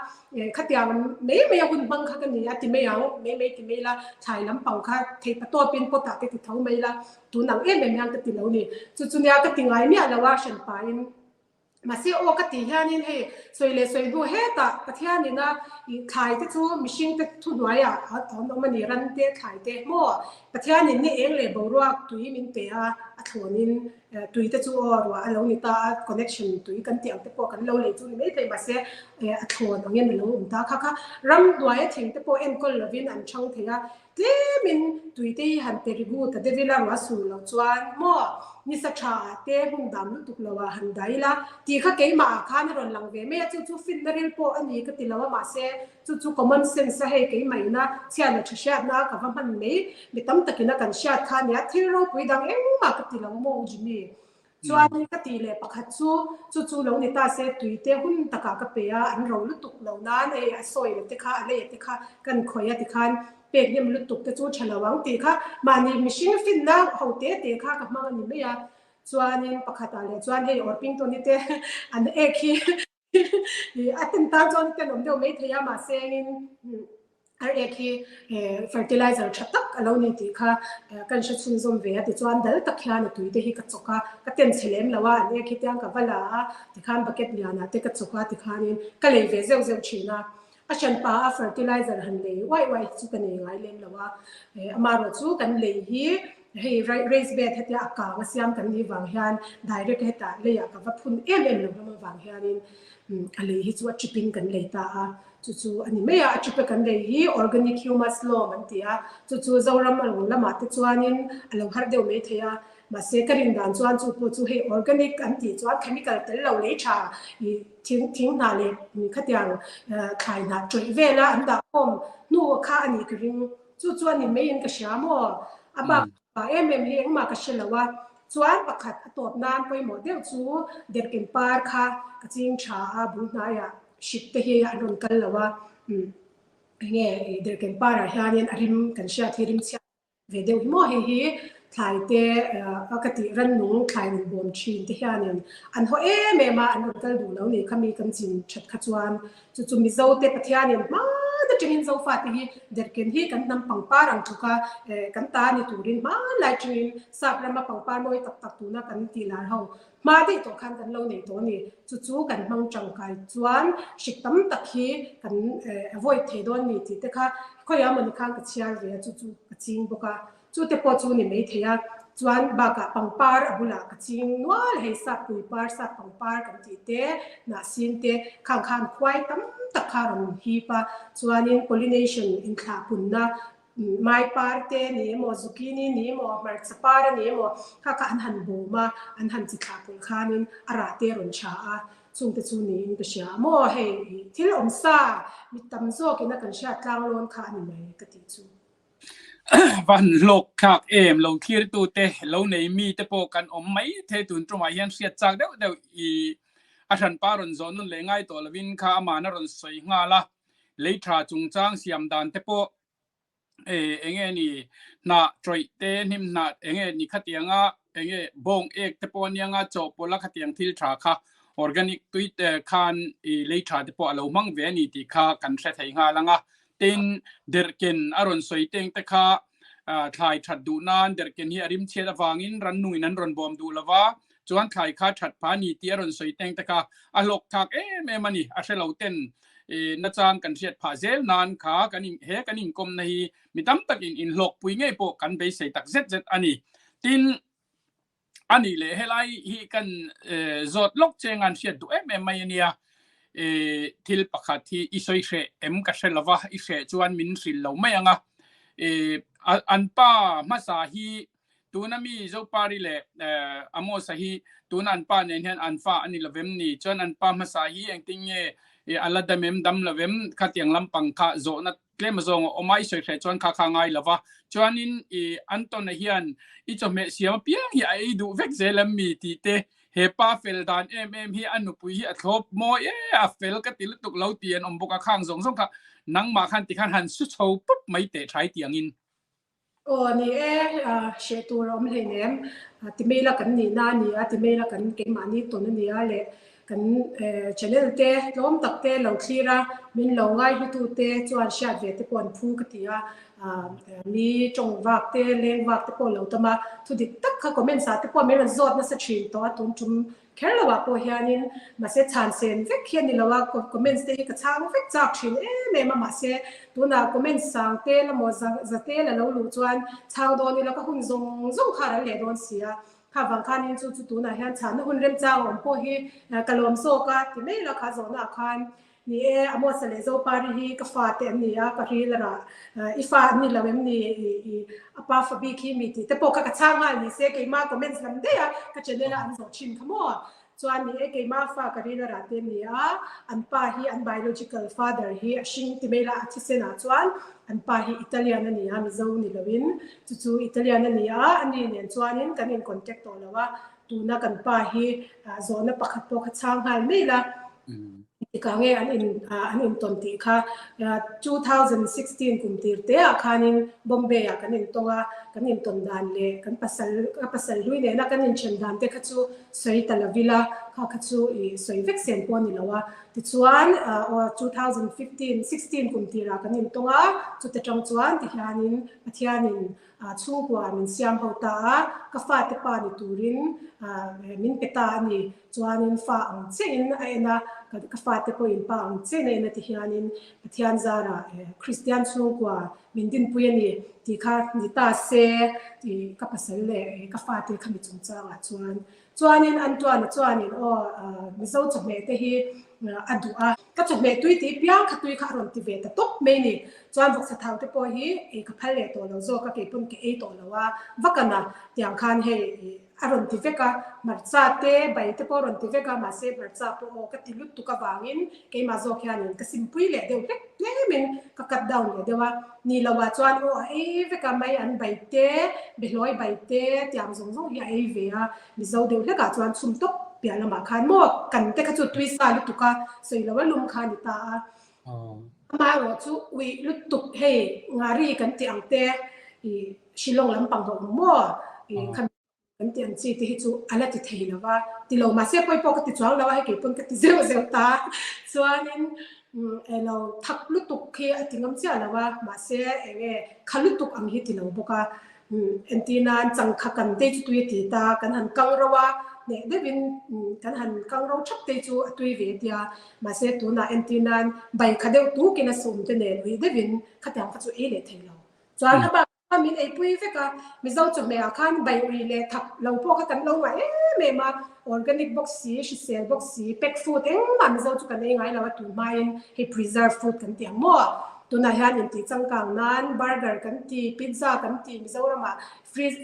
khatiang mai mai a hun hmang kha ka ni a ti mai ang mai mai ti mai la thlai lampang kha thei patawpin pot ah te ti tho mai la Tun ang em em hian ka ti lo ni. Chu chu nia ka ti ngai miah lo a hran pahin. Mahse aw ka tih hianin hei sawi leh sawi hnu hetah Pathianin a ih thlai te chu mihring te thuhnuaiah a awm awm a ni ran te thlai te maw Pathianin ni eng leh boruak tui min pe a a thlawnin tui te chu aw ruah a lo ni ta a connection tui kan tih ang te pawh kan lo lei chu ni mai thei mahse a thlawn angin a lo awm ta kha kha ramhnuaia thing te pawh enkawl lovin an chhang thei a Tlemin tuite hi han pe rigu ta deuh ila ruah sur lo chuan maw nisa tha ah te hmun dam lutuk lo ah han dah ila tih kha keimah ah khan a rawn lang ve mai a, chu chu finna ril pawh a ni ka ti lo a mahse chu chu common sense a hei keimah ina chhiatna tha hriatna a ka va hman mai mi tam takin a kan hriat kha nia thil ropui dang engmah ka ti lo maw U Jimmy. Chuan ka tih leh pakhat chu, chu chu lo ni ta se tuite hun takah ka pe a, an ro lutuk lo nan hei a soil te kha a lei te kha kan khawih a tikhan pek hnem lutuk te chu tha lo ang tih kha mahni mihring finna ho te te kha ka hmang a ni mai a. Chuanin pakhatah leh chuan hei Orpington-i te an ek hi a ten tan chuan a tenawm deuh maithei a mahse engin. Ar ek hi fertilizer tha tak a lo ni tih kha kan hre chhunzawm ve a, tichuan dal tak hian a tui te hi ka chawk a, ka ten chhe lem lo a, an ek hi tiang ka va la a, tikhan bucket lianah te ka chawk a, tikhanin ka lei ve zeuh zeuh thin a, a hranpa a fertilizer han lei uaih uaih hi chu ka nei ngai lem lo a, amaherawh chu kan lei hi hei raised bed hetia a kang a siam kan nih vang hian direct hetah leiah ka va phun em em lo hlawm avang hianin a lei hi chu a chip in kan lei ta a. Chu chu a ni mai a, a tripe kan lei hi organic humus loam an ti a, chu chu Zoram a lo lamah te chuanin a lo har deuh mai thei a, mahse ka rin dan chuan chu pawh chu hei organic an tih chuan chemical tel lo lei tha ih thing thing hnah leh khatiang thlai hnah tawih vela an dah khawm hnu kha a nih ka ring, chu chu a ni maiin ka hria maw? A bak em em hi engmah ka hre lo a, chuan pakhat a tawp nan pawimawh deuh chu derhken par kha ka ching tha a bul hnaiah. Hrik te hi an rawn kal lo a, enge derhken parah hianin a rim kan hriat hi rim chhiat ve deuh hi maw hei hi thlai te a ka tih rannung thlai rawn bawm thin te hianin an haw em em a, an rawn kal duh lo ni kha mi kan chin that kha chuan chu chu Mizo te Pathianin hman atangin Zofate hi derhken hi kan hnam pangpar ang tluk a, kan ta ni turin hmanlai atangin sap rama pangpar mawi tak tak tuna kan tih lar ho Hma daih tawh khan kan lo nei tawh a ni. Chu chu kan hmang tangkai chuan hrik tam tak hi kan avoid thei dawn ni tih te kha khawiah mawni khan ka chhiar ve a, chu chu ka ching bawk a. Chu te pawh chu ni mai thei a. Chuan bakah pangpar a bulah ka ching nual hei sap pui par, sap pangpar kan tih te, hnahsin te khang khan khuai tam tak kha rawn hip a. Chuanin pollination inthlahpunna Mai par te ni emaw, zucchini ni emaw, hmarcha par a ni emaw, kha kha an han bawm a, an han chi thlah pawlh khanin a rah te a rawn tha a, chungte chu niin ka hria a maw, hei thil awm sa mi tam zawkin a kan hriat tlang lawn kha a ni mai ka tih chu. Van hlawk thlak em lo thlirtu te lo nei mi te pawh kan awm mai thei tun tumah hian hriat chak deuh deuh i a hranpa rawn zawh nun leh ngai tawh lovin kha aman a rawn sawi nghal a. Lei tha chungchang siam dan te pawh enge ni hnah tawih te hnim hnah enge ni khatianga enge bawng ek te pawh anianga chawhpawlh a khatiang thil tha kha organic tui te khan i lei tha te pawh a lo hmang ve a ni tih kha kan hre thei nghal ang a. Tin, derhken a rawn sawi teng te kha thlai that duh nan derhken hi a rim chhiat avangin rannungin an rawn bawm duh lova, chuan thlai kha that pha a ni tih a rawn sawi teng te kha a hlawk thlak em em a ni. A hre lo ten nachang kan hriat phah zel nan kha kan in he kan inkawmna hi mi tam takin inhlawkpui ngei pawh kan beisei tak zet zet a ni. Tin, a nih leh helai hi kan zawt lawk cheng an hriat duh em em mai a nia. Thil pakhat hi i sawi hreh em ka hre lova, i hreh chuan min hrilh lo mai ang a. An pa hmasa hi Tuna mi Zopari leh Amos-a hi tuna an pa nen hian an fa a ni lovem ni? Chuan an pa hmasa hi engtin nge a la dam em, dam lovem? Khatiang lampang kha zawhna tlem azawng a awm a, i sawi hreh chuan kha kha ngai lova. Chuanin i Anton-a hian i chawhmeh siam apiang hi a ei duh vek zel em mi tih te, he pa fel dan em em hi a nupui hi a thlawp mawi e, a fel ka ti lutuk lo tih an awm bawk a, khang zawng zawng kha nangmah khan tikhan han su chho pup mai teh thlai tiangin. Aw ni e, hreh tur a awm hleinem. Timeila kan nihna a ni a, timeila kan keimahni tawn a ni a leh kan channel te tlawm tak te lo thlir a, min lo ngaihlutu te chuan hriat ve te pawh an phu ka ti a, mi tawng vak te leng vak te pawh lo tam a, thu dik tak kha comments ah te pawh min rawn zawt nasa thin tawh a tun tum Kher lo ah pawh hianin mahse chhan sen vek hi a ni lo a, comments te hi ka chhang vek chak thin em em a, mahse tunah comments sang te la maw za te la lo luh chuan chhang dawn ila ka hun zawng zawng kha a ral leh dawn si a, kha vang khanin chu chu tunah hian chhanna hun remchang a awm pawh hi ka lawm zawk a ti mai la kha zawhna ah khan Ni e, Amosa leh Zopari hi ka fate an ni a, ka ril a rah. I fa an ni lo em ni? I a pa fa bik hi mi tih te pawh kha ka chhang nghal ni se, keimah comments lam daih a, ka channel a an zawh thin kha maw? Chuan ni e, keimah fa ka ril a rah te an ni a, an pa hi an biological father hi a hring ti mai la, a thisen ah chuan an pa hi Italian a ni a, Mizo ni lo in, chu chu Italian a ni a, ani nen chuanin kan in contact tawh lo a, tuna kan pa hi zawhna pakhat pawh kha chhang nghal mai la. Tikah nge an in an intawn tih kha 2016 kum tir te ah khanin Bombay ah kan intawng a, kan intawn dan leh kan pasal ka pasal hlui nena kan inthen dan te kha chu sawi ta lo ila. Kha kha chu i sawi vek sen pawh a ni lo a. Tichuan aw 2015, 16 kum tirah kan intawng a, chuta tang chuan tihianin Pathianin chhungkua min siam ho ta a, ka fate pa ni turin min pe ta a ni. Chuanin fa ang chiahin a en a, ka fate pawhin pa ang chiahin a en a tihianin Pathian zarah Kristian chhungkua min dinpui a ni tih kha ni ta se tih ka pasal leh ka fate khami chungchangah chuan Chuanin Antoine chuanin aw Mizo chawhmeh te hi a duh a, ka chawhmeh tui tih piang kha tui kha a rawn ti ve ta tawp mai ni. Chuan vawksa thau te pawh hi ei ka phal leh tawh lo zawk a, kei pawn ka ei tawh lo a, va kan a tiang khan hei a rawn ti vek a, hmarcha te bai te pawh a rawn ti vek a, mahse hmarcha pawh aw ka ti lutuk avangin keimah zawk hianin ka simpui leh deuh hlek tlemin ka cut down leh deuh a, ni lo ah chuan aw a ei vek a, mai an bai te, behlawi bai te tiang zawng zawng hi a ei ve a, Mizo deuh hlek ah chuan chhum tawp piah lamah khan maw kan te kha chu tui sa lutuk a, sawi lo a lum kha a ni ta a. Amaherawh chu uih lutuk hei ngari kan tih ang te i Shillong lampang a awm maw i kha Kan tih ang chi te hi chu a la ti thei lo va, ti lo mahse pawi pawh ka ti chuang lo a, hei kei pawn ka ti zeuh zeuh ta. Chuanin eng lo thak lutuk khi a ti ngam chiah lo a, mahse eng nge kha lutuk ang hi ti lo bawk a. Entir nan changkha kan te chu tui a ti ta, kan han kang ro a, hneh deuhin kan han kang ro thap te chu a tui ve tia, mahse tunah entir nan bai kha deuh tukin a sum te nen ui deuhin khatiang kha chu ei leh thei lo. Chuan a bak A min eipui vek a, Mizo chawhmeh ah khan bai ui leh thak lo pawh kha kan lo ngah em em a, organic bawk si, hrisel bawk si, pack food engmah Mizo chu kan ei ngai lo a, tun hmain hei preserve food kan ti ang maw? Tunah hian intih changkang nan burger kan ti, pizza kan ti, Mizoramah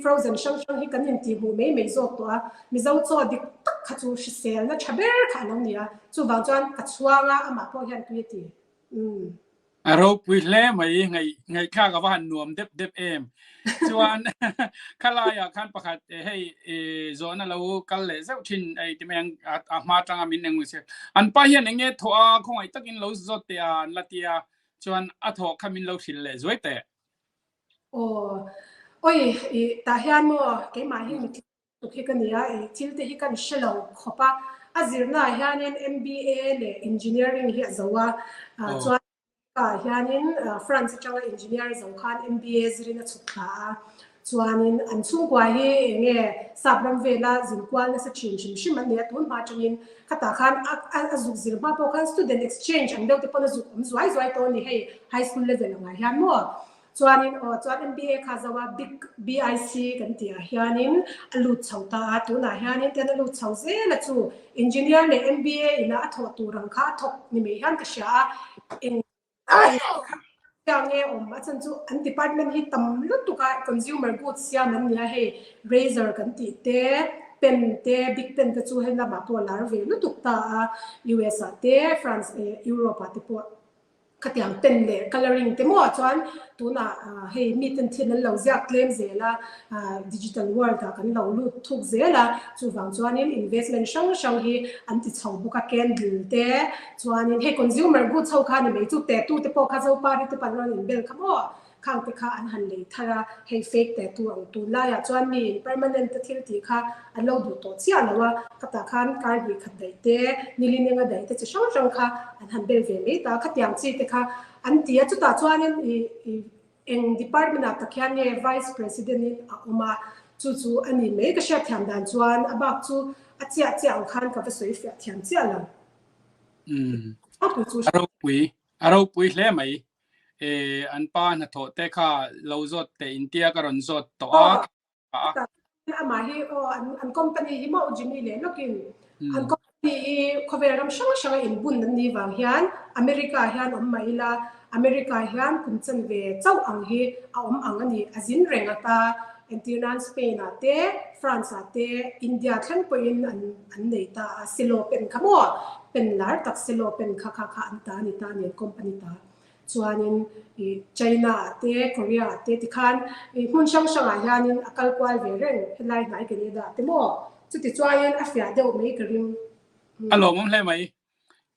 frozen hrang hrang hi kan intih hmuh mai mai zawk tawh a, Mizo chaw dik tak kha chu hriselna tha ber kha a lo ni a, chuvang chuan ka chhuang a, amah pawh hian tui a ti. Umm. A ropui hle mai, ngaihthlak a va han nuam dep dep em. Chuan khalaiah khan pakhat hei zawhna lo kal leh zeuh thin ei ti mai ang a hma atanga min eng se. An pa hian eng nge thawh a khawngaih takin lo zawt teh a an la ti a, chuan a thawh kha min lo hrilh leh zuai teh. Aw, oi i tah hian maw keimah hi mitling Tuk hi ka nia i thil te hi kan hre lo khawp a, a zirna ah hianin MBA leh Engineering hi a zo a, chuan ah hianin France atanga Engineer zo khan MBA zirin a chhuk thla a, chuanin an chhungkua hi eng nge sap ram vela zin kual nasa thin hrim hrim an ni a, tun hma atangin khatah khan a zuk zir hma pawh khan student exchange ang deuh te pawn a zuk awm zuai zuai tawh a ni hei high school level angah hian maw. Chuanin aw chuan MBA kha zo a big BIC kan tih ah hianin a lut chho ta a, tunah hianin ten a lut chho zel a chu engineer leh MBA ina a thawh tur ang kha a thawk ni mai hian ka hria a, eng eng nge awm a chan chu an department hi tam lutuk a consumer goods siam an nia hei razor kan tih te pen te big pen te chu hei lamah pawh a lar ve lutuk ta a US ah te France eh Europe ah te pawh. Khatiang pen leh colouring te maw chuan tunah hei miten thil an lo ziak tlem zel a, digital world ah kan lo lut thuk zel a, chuvang chuanin investment hrang hrang hi an ti chho bawk a, candle te chuanin hei consumer goods ho kha ni mai chu tattoo te pawh kha Zopari te pawn rawn inbel kha maw Khang te kha an han lei thar a, hei fake tattoo ang tunlaiah chuan miin permanent a thil tih kha an lo duh tawh chiah lo a, khatah khan kar hnih khat daih te, nilin enga daih te chi hrang hrang kha an han bel ve mai ta, khatiang chi te kha an ti a, chutah chuanin i i eng department ah tak hian nge vice president in a awm a, chu chu a ni mai ka hriat thiam dan chuan a bak chu a chiah chiah ang khan ka va sawi fiah thiam chiah lo. Umm a ropui a ropui hle mai. Eh, an pa hnathawh te kha lo zawt teh intia ka rawn zawt tawh a. Amah hi aw an an company hi maw Jimmy leh lawkin an company hi khawvel ram hrang hranga inbun an nih vang hian America hian awm mah ila America hian kum chan ve chauh ang hi a awm ang a ni a zin reng ata entir nan Spain ah te France ah te India thleng pawhin an an nei ta a silo pen kha maw pen lar tak silo pen kha kha kha an ta a ni ta a ni an company ta. Chuanin ih China ah te Korea ah te tikhan ih hmun hrang hrang ah hianin a kal kual ve reng helai hnai Canada ah te maw chuti chuanin a fiah deuh mai ka ring. A lawmawm hle mai.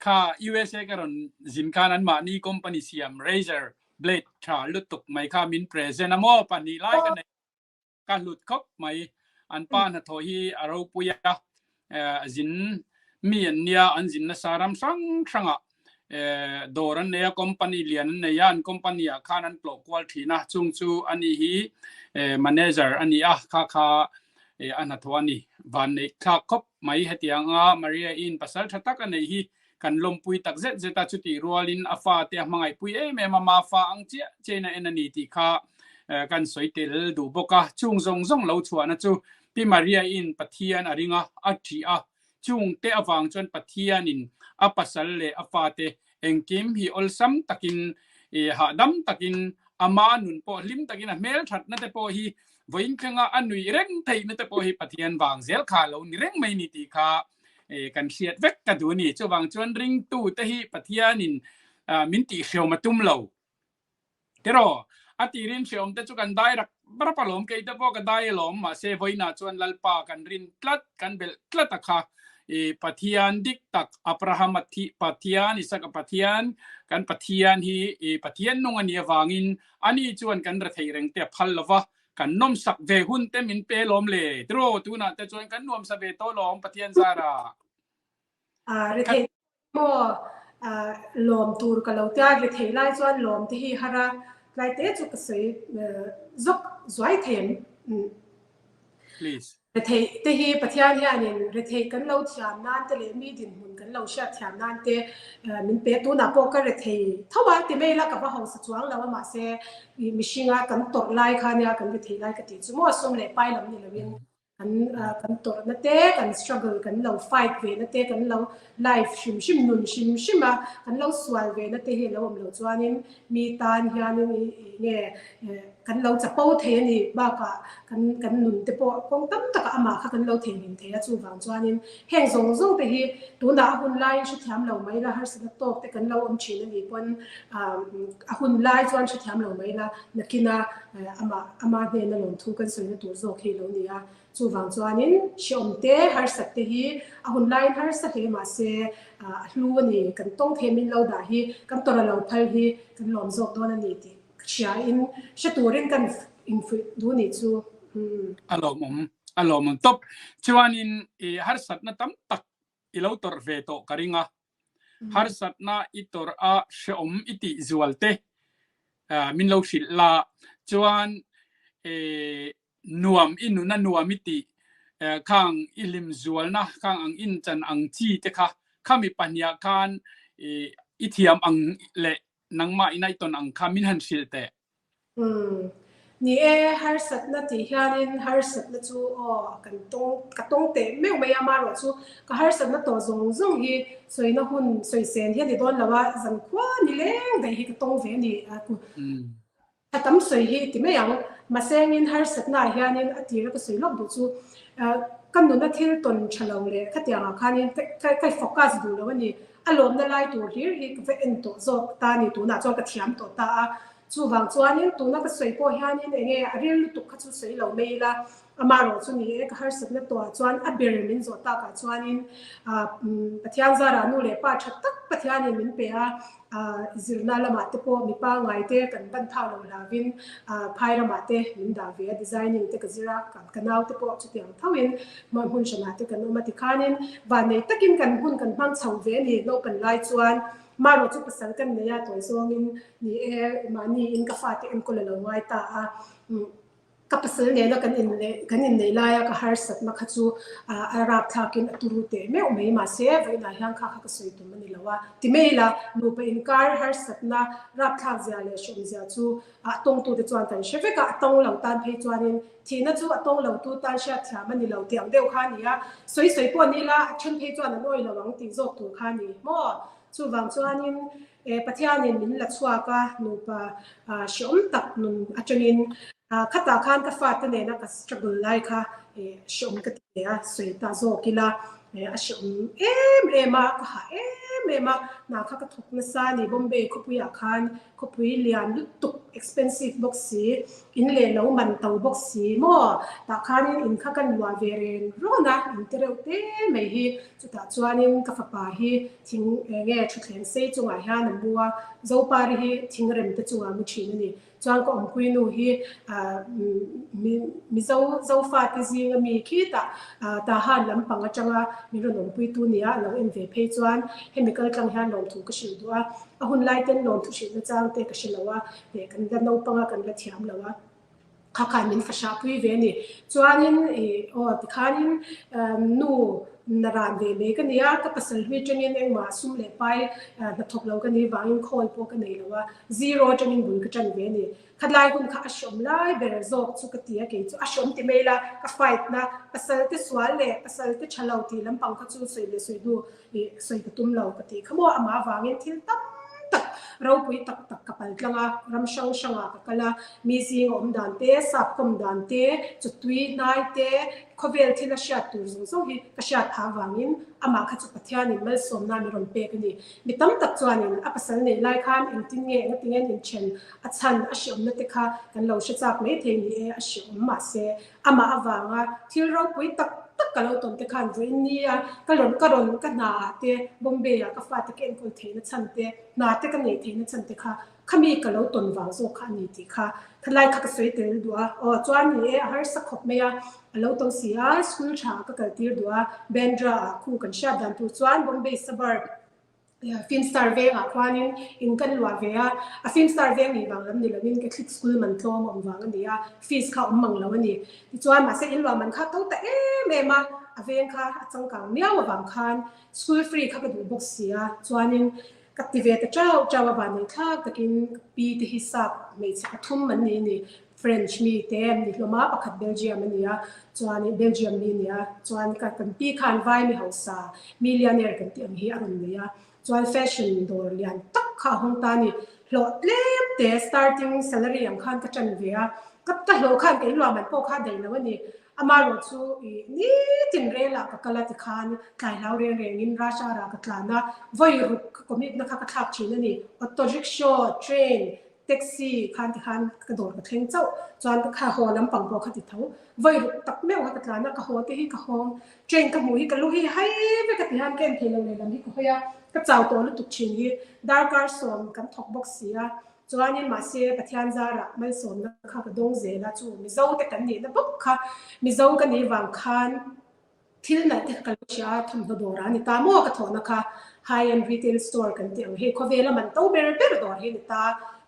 Kha USA ka rawn zin khan an mahni company siam razor blade tha lutuk mai kha min present a maw pahnih lai ka nei. Ka hlut khawp mai. An pa hnathawh hi a ropui a, a zin. Mi an nia, an zin nasa ram hrang hrangah dawr an nei a, company lian an nei a, an company ah khan an tlawh kual thin a, chung chu ani hi manager a ni a, kha kha a hnathawh a ni. Vanneih thlak khawp mai hetianga Maria in pasal tha tak a nei hi kan lawmpui tak zet zet a, chutih rualin a fate a hmangaihpui em em a, ma fa ang chiah chiahin a en a ni tih kha kan sawi tel duh bawk a. Chung zawng zawng lo chhuahna chu Pi Maria in Pathian a ring a, a ṭih a, chungte avang chuan Pathianin a pasal leh a fate engkim hi awlsam takin, hahdam takin, ama nun pawh hlim takin a hmelthatna te pawh hi vawiin thlenga a nuih reng theihna te pawh hi Pathian vang zel kha lo ni reng mai ni tih kha kan hriat vek ka duh a ni. Chuvang chuan ringtute hi Pathianin min tihhriawm a tum lo. Tiraw, a tirin hreawm te chu kan dai rak rap alawm, kei te pawh ka dai alawm, mahse vawiinah chuan Lalpa kan rin tlat, kan belh tlat a kha. I Pathian dik tak, Abraham a thih Pathian, Isaka Pathian, kan Pathian hi i Pathian nung a nih avangin ani chuan kan rethei reng te a phal lo va, kan nawmsak ve hun te min pe lawm le. Tiraw, tunah te chuan kan nuamsa ve tawh lawm Pathian zara. Rethei Maw lawm tur ka lo tia ri thei lai chuan lawm te hi har a, tlai te chu ka sawi zawk zuai thei em? Please. Rethei te hi Pathian hianin rethei kan lo thiam nan te leh mi dinhmun kan lo hriat thiam nan te min pe tunah pawh ka rethei tho a ti mai la ka va hausa chuang lo a mahse mihringa kan tawrh lai kha nia kan rethei lai ka tih chu maw sum leh pai lam ni loin Kan kan tawrhna te, kan struggle kan lo fight ve na te, kan lo life hrim hrim nun hrim hrim a kan lo sual ve na te hi a lo awm loh chuanin mi tan hianin nge kan lo chapo thei a ni bakah kan kan nun te pawh kawng tam takah amah kha kan lo theihnghilh thei a chuvang chuanin heng zawng zawng te hi tunah a hun laiin hrethiam lo mai la harsatna tawk te kan lo awm thin a nih pawn a hun lai chuan hrethiam lo mai la nakina Amah ama hnena lawmthu kan sawina tur zawk hi lo ni a, chuvang chuanin hreawm te, harsat te hi a hun laiin harsa hle mahse a hlu a ni, kan tawng thei min lo dah hi kan tawrh a lo phal hi kan lawm zawk dawn a ni tih hriain hre turin kan infuih duh nih chu. A lawmawm, a lawmawm tawp. Chuanin i harsatna tam tak i lo tawrh ve tawh ka ring a, harsatna i tawrh a hreawm i tih zual te min lo hrilh la chuan nuam i nuna nuam i tih khang i hlim zualna khang ang in chan ang chi te kha khami pahniah khan i thiam ang leh nangmah in a i tawn ang kha min han hrilh teh. Umm. Ni e, harsatna tih hianin harsatna chu aw kan tawng ka tawng teh meuh mai a, amaherawh chu ka harsatna tawh zawng zawng hi sawina hun sawisel hi a ni dawn lo a, zankhua ni leng daih hi ka tawng ve a ni a ku. A tam sawi hi ti mai ang. Mahsengin harsatna ah hianin a tira ka sawi lawk duh chu ka nuna thil tawn tha lo leh khatiang ah khanin ka ka focus duh lo a ni. A lawmna lai tur hlir hi ka va en tawh zawk ta a ni tunah chuan ka thiam tawh ta a. Chuvang chuanin tuna ka sawi pawh hianin eng nge a ril lutuk kha chu sawi lo mai ila, amaherawh chu ni e ka harsatna tawhah chuan a ber min zawh takah chuanin Pathian zarah nu leh pa tha tak Pathianin min pe a, zirna lamah te pawh mipa ngaite kan ban phak lo hlauhin phai ramah te min dah ve a, designing te ka zir a, ka nau te pawh chutiang thoin hmun hranah te kan awm a tikhanin vannei takin kan hun kan hmang chho ve a ni naupan lai chuan. Marawh chu pasal kan nei a tawi zawngin ni e, mahni in ka fate enkawl a lo ngai ta a, ka pasal nena kan in leh kan innei laia ka harsatna kha chu a rapthlakin a turu teh meuh mai mahse vawiinah hian kha kha ka sawi tum a ni lo a ti mai ila nupa inkar harsatna rapthlak zia leh hrawm zia chu a tawngtute chuan kan hre vek a, a tawng lo tan phei chuanin thihna chu a tawng lotu tan hriatthiam a ni lo tih ang deuh kha a ni a, sawi sawi pawh ni ila a then phei chuan an awih lo ang tih zawk tur kha a ni maw? Chuvang chuanin Pathianin min la chhuak a, nupa hreawm tak nun atangin khatah khan ka fate nena ka struggle lai kha hreawm ka ti ve a, sawi ta zawk ila a hreawm em em a, ka hah em em a, hna kha ka thawk nasa a ni Bombay khawpuiah khan Khawpui lian lutuk expensive bawk si, in leh lo man to bawk si maw? Tah khanin in kha kan luah ve ren rawn a, in te reuh te mai hi. Chutah chuanin ka fapa hi thing eng nge thutthleng sei chungah hian a mu a, Zopari hi thing rem te chungah a mu thin a ni. Chuan ka awmpui nu hi Mizo Zofate zinga mi khitah Tahan lampang atanga. min rawn awmpuitu nia a lo en ve phei chuan hemi kaltlang hian lawmthu ka hrilh duh a, a hun lai ten lawmthu hrilhna chang te ka hre lo a, leh kan la naupang a kan la thiam lo a, kha khan min fahrah pui ve a ni. Chuanin ih aw tikhanin nu na ran ve mai ka nia, ka pasal hlui tangin engmah sum leh pai hnathawk lo ka nih vangin khawl pawh ka nei lo a, zero atangin bul ka tan ve a ni. Khatlai hun kha a hreawm lai ber zawk chu ka ti a, kei chu a hreawm ti mai la, ka fight na, pasal te sual leh pasal te tha lo tih lampang kha chu sawi leh sawi hnu ih sawi ka tum lo ka ti kha maw, amah avangin thil tam tak ropui tak tak ka pal tlang a, ram hrang hrangah ka kal a, mi zing a awm dan te, sap kawm dan te, chawtui hnai te, khawvel thil a hriat tur zawng zawng hi ka hriat phah avangin amah kha chu Pathianin malsawmna min rawn pek a ni. Mi tam tak chuanin a pasal neih lai khan engtin nge engatinge an inthen a chhan a hreawmna te kha kan lo hre chak mai thei ni e, a hreawm mahse amah avanga thil ropui tak tak ka lo tawn te khan vawiin nia ka rawn ka rawn ka hna ah te Bombay ah ka fate ka enkawl theihna chhan te hna te ka neih theihna chhan te kha khami ka lo tawn vang zawk kha a ni tih kha khalai kha ka sawi tel duh a, aw chuan ni e a harsa khawp mai a, a lo to si a, school tha ah ka kal tir duh a, Bandra ah khu kan hriat dan tur chuan Bombay suburb Film star vengah khuanin in kan luah ve a, a film star veng nih vang lam ni lovin Catholic school man tlawm a awm vang a ni a, fees kha awm mang lo a ni. Tichuan mahse in luah man kha to ta em em a, a veng kha a changkang miau avang khan school free kha ka duh bawk si a, chuanin ka ti ve ta chau chau a, vanei thlak takin ka pi te hi sap hmeichhe pathum an ni a ni, French mi te an ni hlawm a, pakhat Belgium a ni a, chuanin Belgium mi a ni a, chuan ka kan pi khan vai mi hausa millionaire kan tih ang hi a rawn nei a, chuan fashion dawr lian tak kha a hawng ta a ni, hlawh tlem te starting salary ang khan ka ṭan ve a, ka ka hlawh khan kei luah man pawh kha daih lo a ni, amaherawh chu ih nitin relah ka kal a tikhan tlai hlau reng rengin rush hour ah ka tlan a, vawi ruk ka commute na kha ka thlak ṭhin a ni, auto rickshaw, train, Taxi khan ti khan ka dawr ka thleng chauh chuan ka kha haw lampang pawh kha ti tho. Vawi ruk tak meuh kha ka tlan a, ka haw te hi ka hawng. Train ka hmuh hi ka lu hi hai vek a ti hian ka en thei lo lehlam hi ka hawi a, ka chau tawh lutuk thin hi darkar sawm kan thawk bawk si a. Chuanin mahse Pathian zarah malsawmna kha ka dawng zel a, chu Mizo te kan nihna bawk kha Mizo ka nih vang khan, Thil nalh te kha ka lo hria a, thawmhnaw dawr a ni ta maw ka thawhna kha high end retail store kan tih ang hei khawvela man to ber ber dawr hi a ni ta,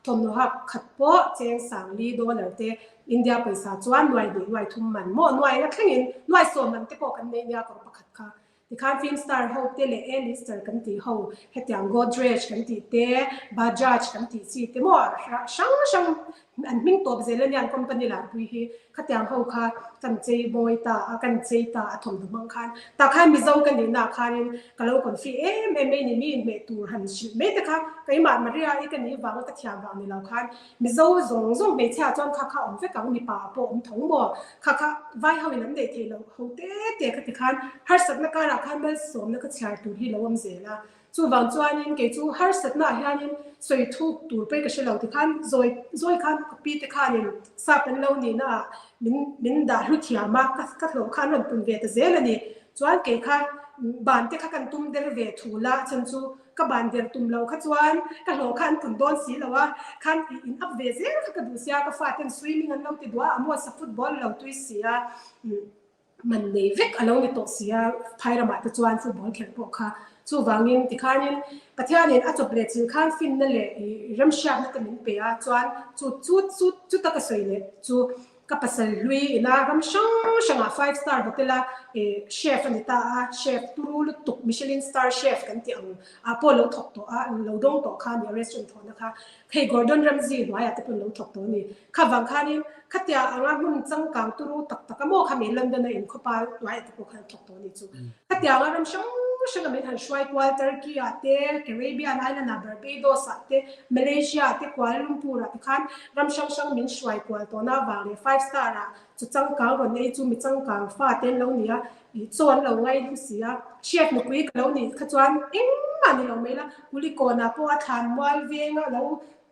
thawmhnaw hak khat pawh cheng sangli dollar te India pawisa chuan nuai hnih nuai thum man maw nuai nga thlengin nuai sawm man te pawh kan nei nia kawr pakhat kha tikhan film star ho te leh A lister kan tih ho hetiang Godrej kan tih te Bajaj kan tih chi te maw hrang hrang An hming tawp zel a nia an company larpui hi khatiang ho kha kan chei mawi ta a kan chei ta a thawmhnaw hmang khan tah khan Mizo ka nih nah khanin ka lo confi em em mai ni mi inhmeh tur han hrilh mai te kha keimah Maria i ka nih vanga ka thiam vang ni lo khan Mizo zawng zawng hmeichhia chuan kha kha awm vek ang mipa ah pawh awm tho maw kha kha vai ho in an neih theih loh ho te te kha ti khan harsatna karah khan malsawmna ka chhiar tur hi lo awm zel a. Chuvang chuanin kei chu harsatna ah hianin sawi thuk tur pawh ka hre lo tikhan zawi zawi khan ka pi te khanin sap an lo nihna ah min min dah hlu thiam a, ka ka hlawh khan rawn pun ve ta zel a ni. Chuan kei kha ban te kha kan tum der ve thul a, chhan chu ka ban der tum lo kha chuan ka hlawh kha an pun dawn si lo a, khan ih in up ve zel kha ka duh sia, ka faten swimming an lo ti duah a, a muasa football lo tui si a. Man nei vek a lo ni tawh si a, phai ramah te chuan football khelh pawh kha chuvangin tikhanin Pathianin a chawp leh chil khan finna leh remhriatna te min pe a, chuan chu chu chu chu taka sawi leh chu ka pasal hlui ina ram hrang hrangah five star hotel a chef a ni ta a, chef turu lutuk Michelin star chef kan tih ang ah pawh lo thawk tawh a, lo dawng tawh kha a ni a restaurant thawhna kha. Hei Gordon Ramsay hnuaiah te pawn lo thawk tawh a ni. Kha vang khanin khatia anga hmun changkang turu tak tak a maw kha mi London a inkhawpa hnuaiah te pawh khan thawk tawh a ni chu. Khatia anga ram hrang hrang a min han hruai kual Turkey ah te, Caribbean Island ah Barbados ah te, Malaysia ah te, Kuala Lumpur ah te khan ram hrang hrang min hruai kual tawhna avang leh five star ah chu changkang rawn ei chu mi changkang fa te an lo ni a, ih chaw an lo ngai hlu si a, chef nupui ka lo nih kha chuan engmah ni lo mai la, Kulikawnah pawh a thlan mual veng a lo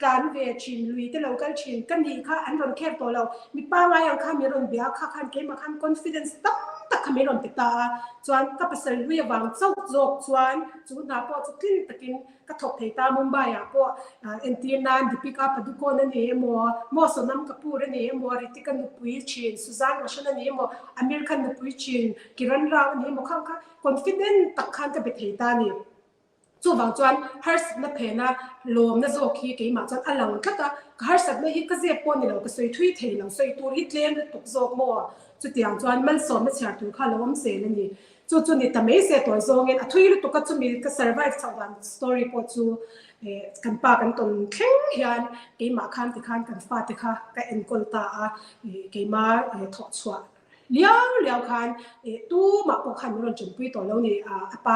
tlan ve thin, lui te lo kal thin ka nih kha an rawn kher tawh lo, mi pangai ang kha mi rawn bia kha khan keimah khan confidence tam tak kha. kha min rawn ti ta a. Chuan ka pasal hlui avang chauh zawk chuan chu hna pawh chu tlin takin ka thawk thei ta. Mumbai ah pawh entir nan Deepika Padukone a ni emaw, Mo Sonam Kapoor a ni emaw, Ritika nupui thin Suzanne Roshan a ni emaw, Amir Khan nupui thin Kiran Rao a ni emaw khang kha confident tak khan ka be thei ta a ni. Chuvang chuan harsatna phena lawmna zawk hi keimah chuan a lang tlat a, ka harsatna hi ka zep pawh ni lo, ka sawi thui thei lo, sawi tur hi tlem lutuk zawk maw? Chutiang chuan malsawmna chhiar tur kha lo awm zel a ni. Chu chu ni ta mai se tawi zawngin a thui lutuk a, chumi ka survive chhoh dan story pawh chu kan pa kan tawn thleng hian keimah khan tikhan kan fate kha ka enkawl ta a, keimah thawh chhuah Liau liau khan tumah pawh khan min rawn ṭanpui tawh lo ni. A pa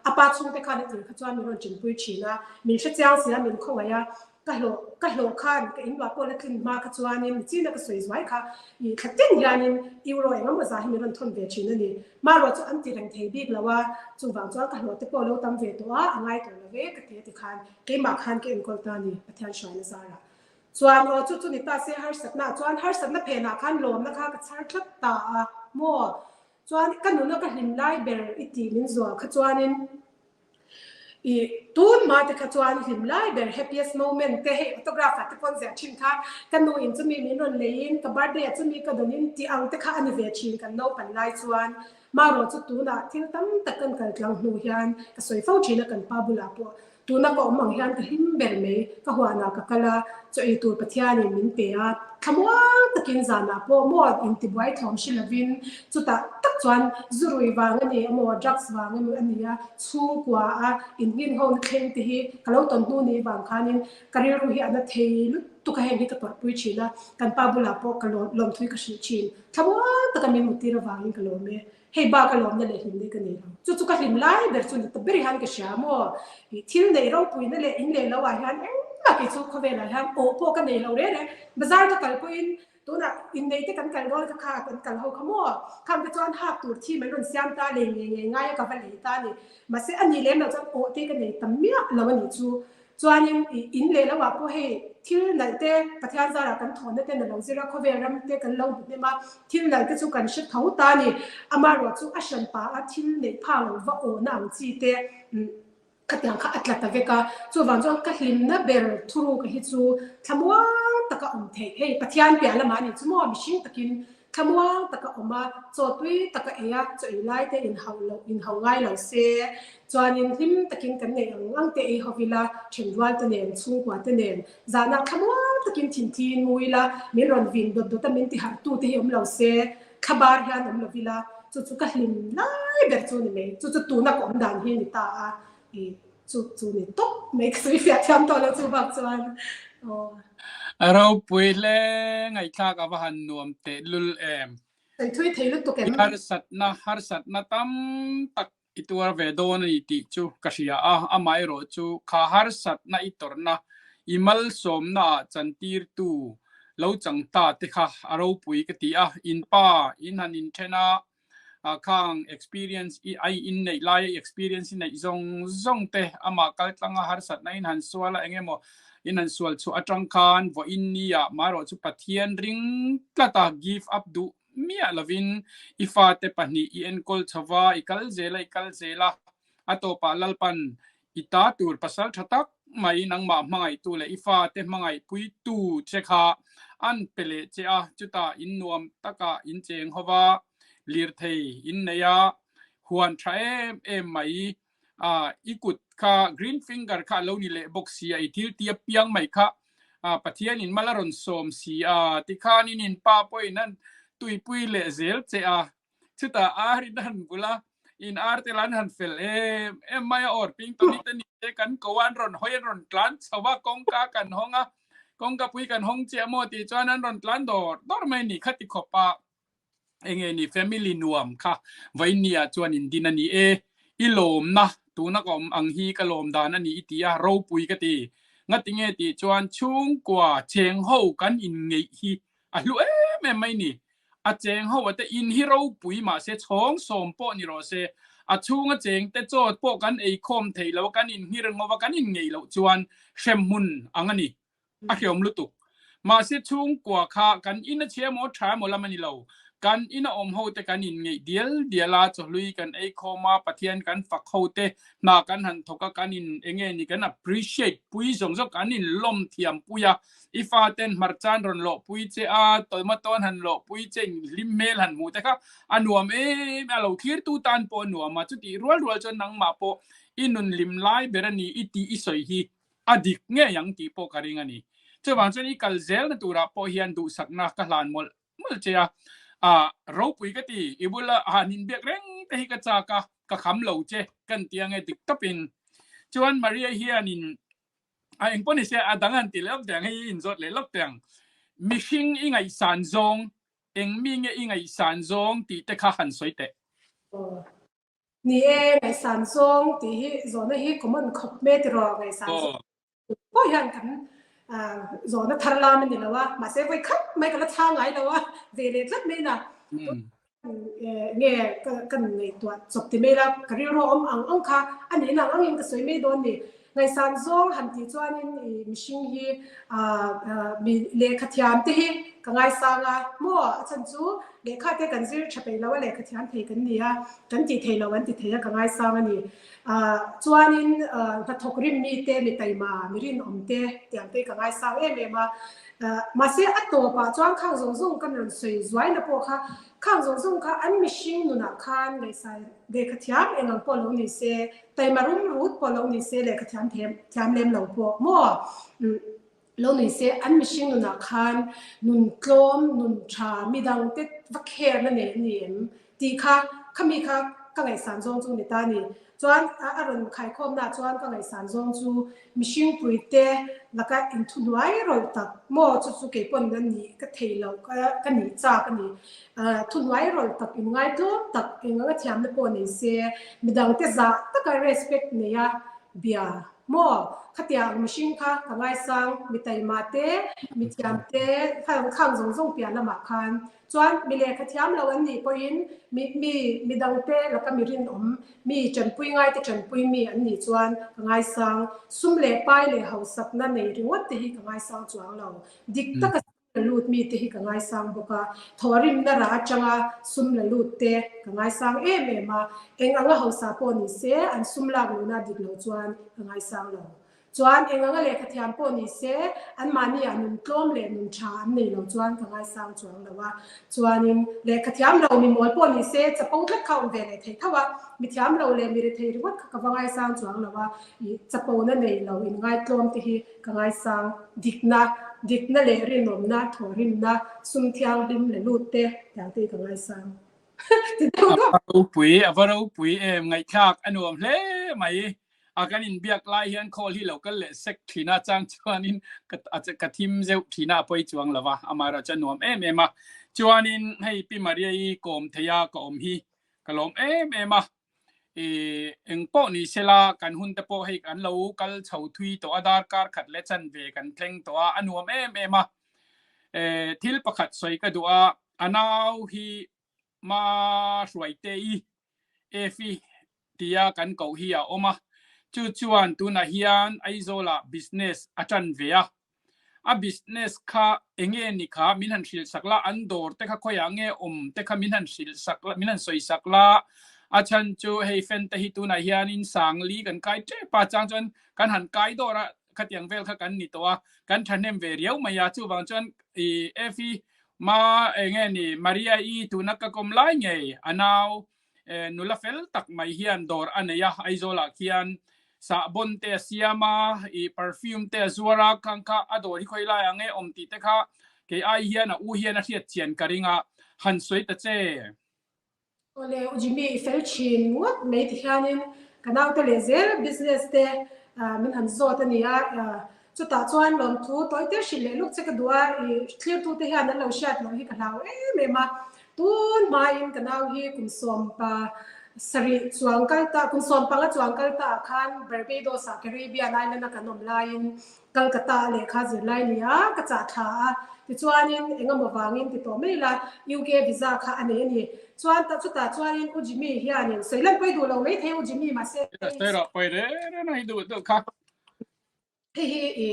a pa chhungte khan a tir kha chuan min rawn ṭanpui ṭhin a, min hre chiang si a, min khawngaih a. Ka hlawh ka hlawh khan ka inluah pawh la tlin hma kha chuanin michina ka sawi zuai kha i thla tin hianin euro eng emaw zah hi min rawn thawn ve ṭhin a ni. Hmaruah chu an ti reng thei bik lo a, chuvang chuan ka hlawh te pawh lo tam ve tawh a, a ngai tawh lo ve ka ti a tikhan keimah khan ka enkawl ta a ni Pathian hruaina zarah. Chuan aw chu chu ni ta se harsatna ah chuan harsatna phenah khan lawmna kha ka chhar tlat ta a maw? Chuan ka nuna ka hlim lai ber i tih min zual kha chuanin i tun hma te kha chuan hlim lai ber happiest moment te hei autograph ah te pawn ziah thin kha ka nu in chumi min rawn leiin ka birthday ah chumi ka dawn in tih ang te kha a ni ve thin kan naupan lai chuan marawh chu tunah thil tam tak kan kal tlang hnu hian ka sawi fo thin a kan pa bulah pawh Tuna ka awm ang hian ka hlim ber mai, ka huanah ka kal a, chaw ei tur Pathianin min pe a, thlamuang takin zanah pawh maw intibuai thawm hre lovin chutah tak chuan zurui vang a ni emaw drugs vang emaw a ni a, chhungkua a inngin ho na thleng te hi ka lo tawn hnu ni vang khanin ka rilru hi a na thei lutuk a, heng hi ka tawrhpui thin a, kan pa bulah pawh ka lawmthui ka hrilh thin, thlamuang taka min muttir avangin ka lawm e. Hei bak a lawmna leh hlimna ka nei lo. Chu chu ka hlim lai ber chu ni ta ber hian ka hria maw? I thil neih ropuina leh in leh lo ah hian engmah kei chu khawvelah hian awh pawh ka nei lo reng reng. Bazar ka kal pawhin tunah innei te kan kal dawn kha kha kan kal ho kha maw? Khang te chuan hak tur thi mai rawn siam ta lei ngei ngei ngai a ka va lei ta a ni. Mahse a nih lem loh chuan awh te ka nei ta miah lo a nih chu. Chuanin i in leh lo ah pawh hei thil nalh te Pathian zarah kan thawnna ten a lo zir a, khawvel ram te kan lo hmu hnem a, thil nalh te chu kan hre tho ta a ni. Amaherawh chu a hran pa a thil neih phak lo va awhna ang chi te khatiang kha a tla ta vek a. Chuvang chuan ka hlimna ber thuruk hi chu thlamuang taka awm theih. Hei Pathian piah lamah a nih chu maw mihring takin Thlamuang taka awm a, chaw tui taka ei a, chaw ei lai te inhauh loh, inhauh ngai lo se. Chuanin hlim takin kan neih ang ang te ei ho ila, thenrual te nen, chhungkua te nen, zanah thlamuang takin thinthiin mu ila, min rawn vin dawt dawt a min tiharh tu te hi awm lo se, thlabar hian awm lo ila, chu chu ka hlim lai ber chu ni mai. Chu chu tuna ka awm dan hi a ni ta a, i chu chu ni tawp mai ka sawi fiah thiam tawh lo chu bak chuan aw. A ropui hle ngaihthlak a va han nuam teh lul em. Sawi thui thei lutuk em. I harsatna harsatna tam tak i tuar ve dawn a ni tih chu ka hria a, amaherawh chu kha harsatna i tawrhna i malsawmna ah chantirtu lo chang ta te kha a ropui ka ti a, in pa in han inthen a, khang experience i ai in neih lai experience i neih zawng zawng te ama kal tlanga harsatna in han sual a engemaw in han sual chu atang khan vo in ni a marawh chu Pathian ring tlata give up duh miah lovin i fa te pahnih i enkawl chhova i kal zela i kal zela a tawpah Lalpan i ta tur pasal tha tak mai nangmah hmangaihtu leh i fate hmangaihpuitu che kha an pe leh che a, chutah in nuam takah in cheng ho va, lirthei in nei a, huan tha em em mai a, i kut kha green finger kha a lo ni leh bawk si a, i thil ti apiang mai kha Pathianin mal a rawn sawm si a, tikhanin in pa pawhin an tuipui leh zel che a. Chutah ar in han bul a, in ar te lan han fel em em mai a, awr ping tawni te ni te kan ko a, an rawn hawi an rawn tlan chho a, kawngka kan hawng a, kawngka pui kan hawng chiah maw tih chuan an rawn tlan dawr dawr mai ni khati khawp a, enge ni family nuam kha vawiin ah chuan in din a ni e, i lawmna tuna ka awm ang hi ka lawm dan a ni i ti a, ropui ka ti, ngatinge tih chuan chhungkua cheng ho kan inngeih hi A hlu em em mai ni. A cheng ho ate in hi ropui mahse chhawng sawm pawh ni rawh se. A chhunga cheng te chaw pawh kan ei khawm thei lo a, kan in nghir ngova kan in ngei loh chuan hremhmun ang a ni. A hreawm lutuk. Mahse chhungkua kha kan in a chhia emaw tha emaw lam a ni lo. Kan ina awm ho te kan inngeih dial dial a, chawhlui kan ei khawm a, Pathian kan fak ho te, hna kan han thawk a, kan in enge ni kan appreciate pui zawng zawng kan in lawm thiam pui a, i fa ten hmarchan rawn lawh pui che a, tomato an han lawh pui che in hlim hmel han hmuh te kha a nuam em a, lo thlir tu tan pawh a nuam a, chutih rual rual chuan nangmah pawh i nun hlim lai ber a ni i tih i sawi hi a dik ngei ang tih pawh ka ring a ni. Chuvang chuan i kal zelna turah pawh hian duhsakna ka hlan mawlh mawlh che a, ah ropui ka ti, i bula han inbiak reng te hi ka chak a, ka kham lo che kan ti ange dik tawpin. Chuan Maria hianin a engpawh ni se a dang han ti leh lawk teh ang, hei i inzawt leh lawk teh ang. Mihring i ngaihsan zawng, eng mi nge i ngaihsan zawng tih te kha han sawi teh. Ni e, ngaihsan zawng tih hi zawhna hi common khawp mai tiraw ngaihsan zawng. Pawh hian kan zawhna thar lam a ni lo a, mahse vawi khat mai ka la chhang ngai lo a, ve leh tlat mai na. Nge kan ngaihtuah chawp ti mai la, ka rilru awm ang ang kha a nih ang angin ka sawi mai dawn ni. Ngaihsan zawng han tih chuanin i mihring hi mi lehkha thiam te hi ka ngaisang a, maw a chhan chu lehkha te kan zir tha peih lo a, lehkha thiam thei kan ni a, kan tih thei lo an ti thei a ka ngaisang a ni. Chuanin hnathawk rim mite, mi taima, mi rinawm te tiang te ka ngaisang em em a. Mahse a tawpah chuan khang zawng zawng kan rawn sawi zuaina pawh kha, khang zawng zawng kha an mihring nunah khan ngaihsai lehkha thiam eng ang pawh lo ni se, taima rum rut pawh lo ni se, lehkha thiam thiam lem lo pawh maw? Lo ni se, an mihring nunah khan nun tlawm, nun tha, midangte va kherna nei an ni em? tih kha khami kha ka ngaihsan zawng chu ni ta ni. Chuan a rawn khaikhawmnaah chuan ka ngaihsan zawng chu mihring puite laka inthuhnuai rawlh tak maw chu chu keipawn a nih ka thei loh ka nih chak a ni. Thuhnuai rawlh tak inngaitlawm tak eng anga thiamna pawh nei se midangte zah taka respect neia bia Maw? Khatiang mihring kha ka ngaisang, mi taima te, mi thiam te, khang zawng zawng piah lamah khan chuan mi lehkha thiam lo an nih pawhin mi mi midang te laka mi rinawm, mi tanpui ngai te tanpui mi an nih chuan ka ngaisang. Sum leh pai leh hausakna nei ringawt te hi ka ngaisang chuang lo. Dik taka la lut mi te hi ka ngaisang bawk a, thawhrimna rah atanga sum la lut te ka ngaisang em em a, eng anga hausa pawh ni se an sum lak luhna dik lo chuan ka ngaisang lo. Chuan eng anga lehkha thiam pawh ni se anmahni ah nun tlawm leh nun tha an nei lo chuan ka ngaisang chuang lo a, chuanin lehkha thiam lo mi mawl pawh ni se chapo tlat kha awm ve leh thei tho a, mi thiam lo leh mi rethei ringawt kha ka va ngaisang chuang lo a, ih chapona nei lo inngaitlawm te hi Ka ngaisang dikna, dikna leh rinawmna, thawhrimna, sum thianghlim leh lut te tiang te hi ka ngaisang. Ti deuh A deuh. va ropui, a va ropui em, ngaihthlak a nuam hle mai. A kan inbiak lai hian call hi lo kal leh sek thin a, chang chuanin ka ka thim zeuh thin a, a pawi chuang lo va, amaherawhchu a nuam em em a. Chuanin hei Pi Maria-i kawm thei a ka awm hi ka lawm em em a. I engpawh ni sela kan hun te pawh hei kan lo kal chho thui tawh a, darkar khat leh chanve kan thleng tawh a, a nuam em em a. E thil pakhat sawi ka duh a, a nau hi ma hruaite i Efi tia kan koh hi a awm a, chu chuan tunah hian Aizawlah business a tan ve a, A business kha enge ni kha min han hrilh sak la, an dawr te kha khawiah nge awm te kha min han hrilh sak la, min han sawi sak la. A chhan chu hei fan te hi tunah hianin Sangli kan kai tep a, chang chuan kan han kai dawr a, khatiang vel kha kan ni tawh a, kan thahnem ve riau mai a, chuvang chuan i Efi ma enge ni Maria-i tuna ka kawm lai ngei a nau Nula fel tak mai hian dawr a nei a, Aizawlah khian sahbawn te a siam a, ih perfume te a zuar a, khang kha a dawr hi khawi lai ang nge awm tih te kha kei ai hian a u hian a hriat chian ka ring a, han sawi ta che. Awle U Jimmy i fel thin ngawt mai ti hianin ka naute leh zel business te min han zawt a ni a, chutah chuan lawmthu tawi te hrilh leh luk che ka duh a, i thlirtute hian an lo hriat loh hi ka hlau em em a, Tun hmain ka nau hi kum sawmpa sarih chuang kal ta, kum sawmpanga chuang kal ta ah khan Barbados ah Caribbean Island a kan awm laiin Calcutta a lehkha zirlai ni a, ka chah thla a. Tichuanin engemaw vangin ti tawh mai la, UK visa kha a nei a ni. Chuan ta chutah chuanin U Jimmy hianin sawi lan pawi duh lo maithei U Jimmy mahse Sawi rawh, pawi reng reng a hi duh duh kha. Hei hi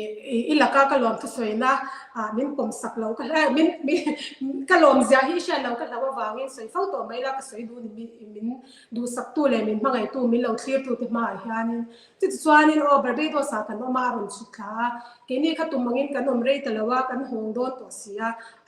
i laka ka lawm thusawina min pawm sak lo ka min ka lawm zia hi i hriat lo ka hlau avangin sawi fo tawh mai la ka sawi duh ni min duhsaktu leh min hmangaihtu min lo thlirtu te hmaah hianin chutichuanin aw Barbados ah kan awm a a rawn chhuk thla a keini kha tum angin kan awm rei ta lo a kan hawng dawn tawh si a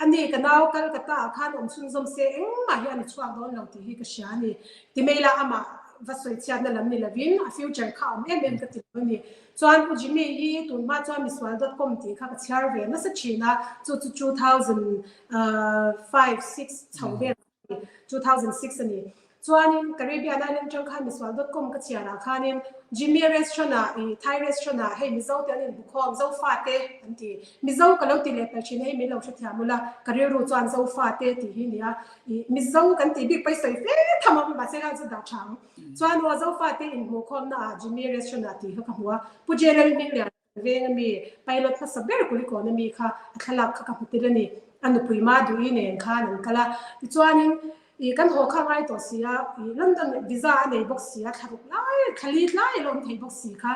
ani ka nau kal ka ta ah khan awm chhunzawm se engmah hi a ni chhuak dawn lo tih hi ka hria a ni ti mai la amah va sawi chhiatna lam ni lovin a future kha a awm em em ka ti lo a ni. Chuan Pu Jimmy hi tun hma chuan misual dot com tih kha ka chhiar ve nasa thin a, chu chu 2005, 6 chho vel a ni, 2006 a ni. Chuanin Caribbean Island atang khan misual dot com ka chhiar ah khanin Jimmy restaurant ah i Thai restaurant ah hei Mizo te an inbukhawm, Zofa te an ti. Mizo ka lo ti leh palh thin a hei min lo hrethiam ula, ka rilru chuan Zofa te tih hi nia. I Mizo kan tih bik pawi sawi fe tham a, mahse khan chu dah tha ang. Chuan aw Zofate inhmuhkhawmna ah Jimmy Restaurant ah tih kha ka hmu a, Pu General Hminglian veng ami pilot hmasa ber Kulikawn ami kha a thlalak kha ka hmu tel a ni. A nupui ma duhi nen khan an kal a. Tichuanin ih kan haw kha ngai tawh si a, ih London visa a nei bawk si a, thla ruk lai, thla li tlai a la awm thei bawk si kha.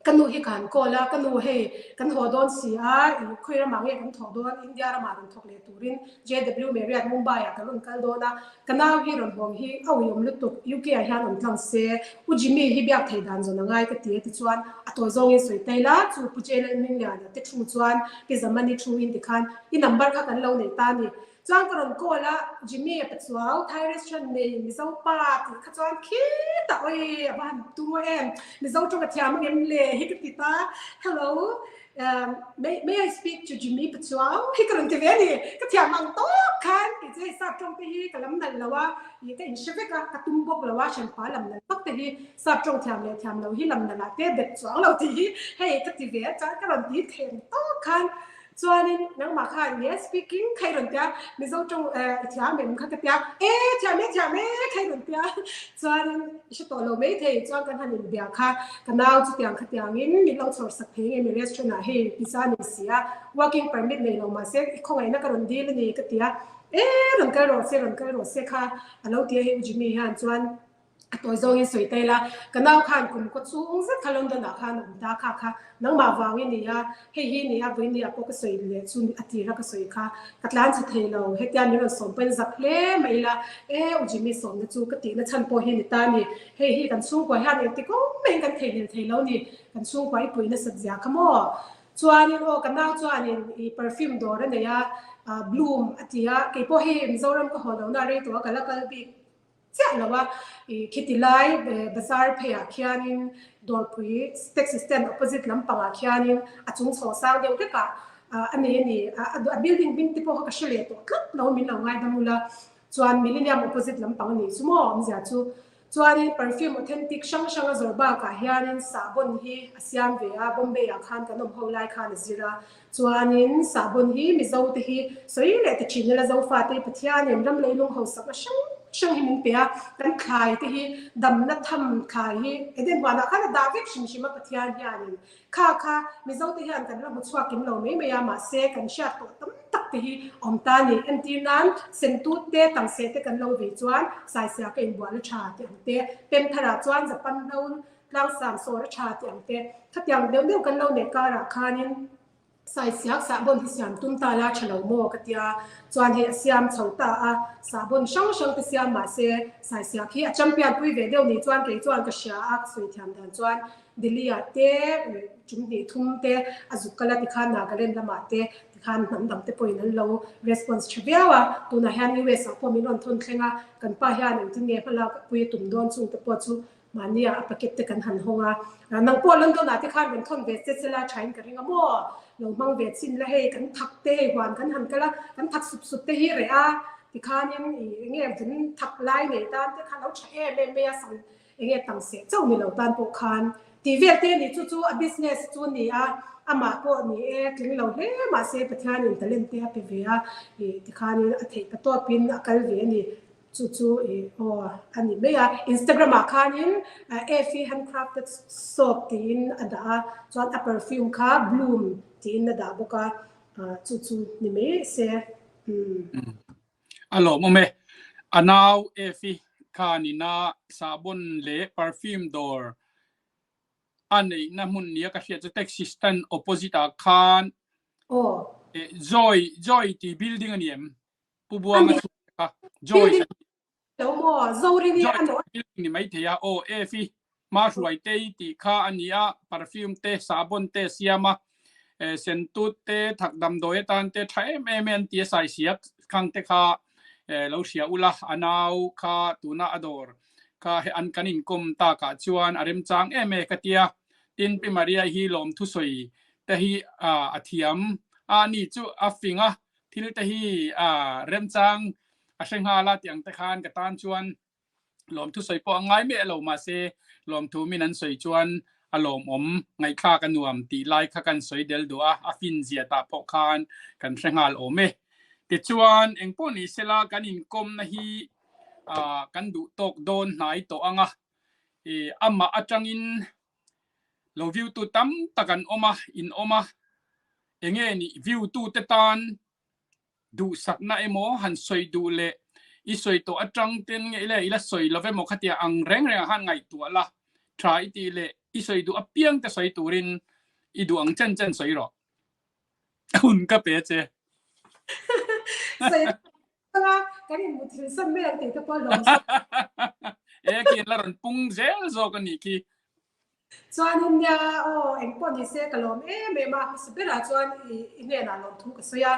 Ka nu hi ka han call a, ka nu hei kan haw dawn si a, i khawi ramah nge kan thawk dawn, India ramah rawn thawk leh turin JW Marriott Mumbai ah kan rawn kal dawn a, ka nau hi rawn hawng hi a uiawm lutuk, UK ah hian awm tlang se, U Jimmy hi biak thei dan zawn a ngai ka ti a tichuan a tawi zawngin sawi tai la, chu Pu Jailalhmingliana Hmingliana te thu chuan Pi Zamani thu in tikhan i number kha kan lo nei ta a ni. Chuan ka rawn call a, Jimmy a Pachuau, Thai restaurant nei Mizo pa tih kha chuan khitah awi a va han tum em, Mizo tawng a thiam angem le hi ka ti ta, Hello, may may I speak to Jimmy Pachuau hi ka rawn ti ve a ni, ka thiam ang tawk khan kei chu hei sap tawng te hi ka lam nalh lo a, ih ka inhre vek a, ka tum bawk lo a, hranpa lam nalh vak te hi sap tawng thiam leh thiam lo hi lam nalh ah te bet chuang lo tih hi hei ka ti ve a, chuan ka rawn ti thleng tawk khan Chuanin nangmah khan yes speaking kha i rawn tia, Mizo tawng i thiam em kha ka tia, e thiam e thiam e kha i rawn tia. Chuanin i hre tawh lo mai thei, chuan kan han inbia kha ka nau chutiang khatiangin min lo chhawr sak thei nge mi restaurant ah hei pizza ni si a, working permit nei lo mahse i khawngaihna ka rawn dil a ni ka tia, e rawn kal rawh se rawn kal rawh se kha a lo ti a hei U Jimmy hian chuan A tawi zawngin sawi ta ila, ka nau khan kum kaw chung zet kha London ah khan a awm ta kha kha nangmah vang i ni a, hei hi ni a vawiin ah pawh ka sawi leh chu a tir a ka sawi kha ka tlan chhe thei lo, hetia min rawn sawm pawhin zak hle mai ila, e u Jimmy sawmna chu ka tihna chhan pawh hi ni ta ni, hei hi kan chhungkua hian engti kawng maiin kan theihnghilh thei lo ni, kan chhungkua i puih nasat zia kha maw? Chuanin aw ka nau chuanin i perfume dawr a nei a, Bloom a ti a, keipawh hei Mizoram ka haw lohna rei tawh a ka la kal bik. chiah lo a, ih khiti lai bazar pheiah khianin dawrpui taxi stand opposite lampangah khianin a chung chho sang deuh vekah a nei a ni, a building hming te pawh kha ka hre leh tawh tlat lo min lo ngaidam ula, chuan Millennium opposite lampang a nih chu maw awmzia chu. Chuanin perfume authentic hrang hrang a zawrh bakah hianin sahbawn hi a siam ve a, Bombay ah khan kan awm ho lai khan a zir a, Chuanin sahbawn hi Mizo te hi sawi leh ta thin ila Zofate Pathianin ram leilung hausak a hrang hrang hi min pe a, kan thlai te hi damna tham thlai hi Eden huanah khan a dah vek hrim hrim a Pathian hianin kha kha Mizo te hian kan la hmu chhuak kim lo mai mai a mahse kan hriat tawh tam tak te hi awm ta a ni. Entir nan sentut te tangseh te kan lo vei chuan saisia ka inbual a tha tih ang te, pemtharah chuan Japan hlo Tlangsang sawr a tha tih ang te, khatiang deuh deuh kan lo neih karah khanin saisiak sahbawn hi siam tum ta la tha lo maw ka tia, chuan hei a siam chho ta a, sahbawn hrang hrang te siam mahse saisiak hi a champion pui ve deuh ni chuan kei chuan ka hria a, ka sawi thiam dan chuan Delhi ah te tum hnih thum te a zuk kal a tikhan Nagaland lamah te tikhan hnam dang te pawhin an lo response tha viau a, tunah hian US ah pawh min rawn thawn thleng a, kan pa hian engtin nge hmalak pui a tum dawn chung te pawh chu Mahnia a packet te kan han hawng a, nang pawh London ah te khan rawn thawn ve che che la thain ka ring a maw? Lo hmang ve chhin la hei kan thak te hei huan kan han kal a, kan thak sup sup te hi reh a, tikhanin ih enge vun thak lai nei tan te khan lo tha em em mai a, sam enge tang seh chauh ni lo tan pawh khan tih vel te ni chu chu a business chu ni a, amah pawh ni e tling lo hle mahse Pathianin talent te a pe ve a, ih tikhanin a theih pa tawpin a kal ve a ni. Chu chu i aw a ni mai a. Instagram ah khanin Effie Handcrafted Soap tiin a dah a, chuan a perfume kha Bloom tiin a dah bawk a, chu chu ni mai se. Umm. A lawmawm e. A nau Effie khanina sahbawn leh perfume dawr. A neihna hmun nia ka hriat chu taxi stand opposite ah khan Joy Joy tih building a ni em? Pu Buanga chhungte kha Joy Lo maw Zorini a no. Building ni mai thei a aw F i hma hruai te i tih kha a ni a perfume te sabon te a siam a sentut te thak damdawi atan te tha em em e an ti a saisiak khang te kha lo hria ula a nau kha tuna a dawr kha he an kan inkawm takah chuan a remchang em e ka tia. Tin Pi Maria hi lawmthu sawi te hi a thiam a ni chu a fing a, thil te hi a remchang a hre nghal a tih ang te khan ka tan chuan lawmthu sawi pawh a ngai miah lo mahse lawmthu min an sawi chuan a lawmawm ngaihthlak a nuam tih lai kha kan sawi del duh a, a fin zia tah pawh khan kan hre nghal awm e. Tichuan engpawh ni sela kan inkawmna hi kan duh tawk dawn hnai tawh ang a, amah atangin lo view tu tam tak an awm a, in awm a, enge nih view tu te tan duhsakna emaw han sawi duh leh i sawi tawh atang ten nge ila ila sawi lo emaw khatia ang reng reng ah khan ngaihtuah la tha i tih leh i sawi duh apiang te sawi turin i duh ang chen chen sawi rawh. Hun ka pe che. Sawi anga kan in muthilh san mai ang tih te pawh lawm zawk. E khi la rawn pung zel zawk a nih khi. Chuanin nia aw engpawh ni se ka lawm em em a, hmasa berah chuan i i hnenah lawmthu ka sawi a,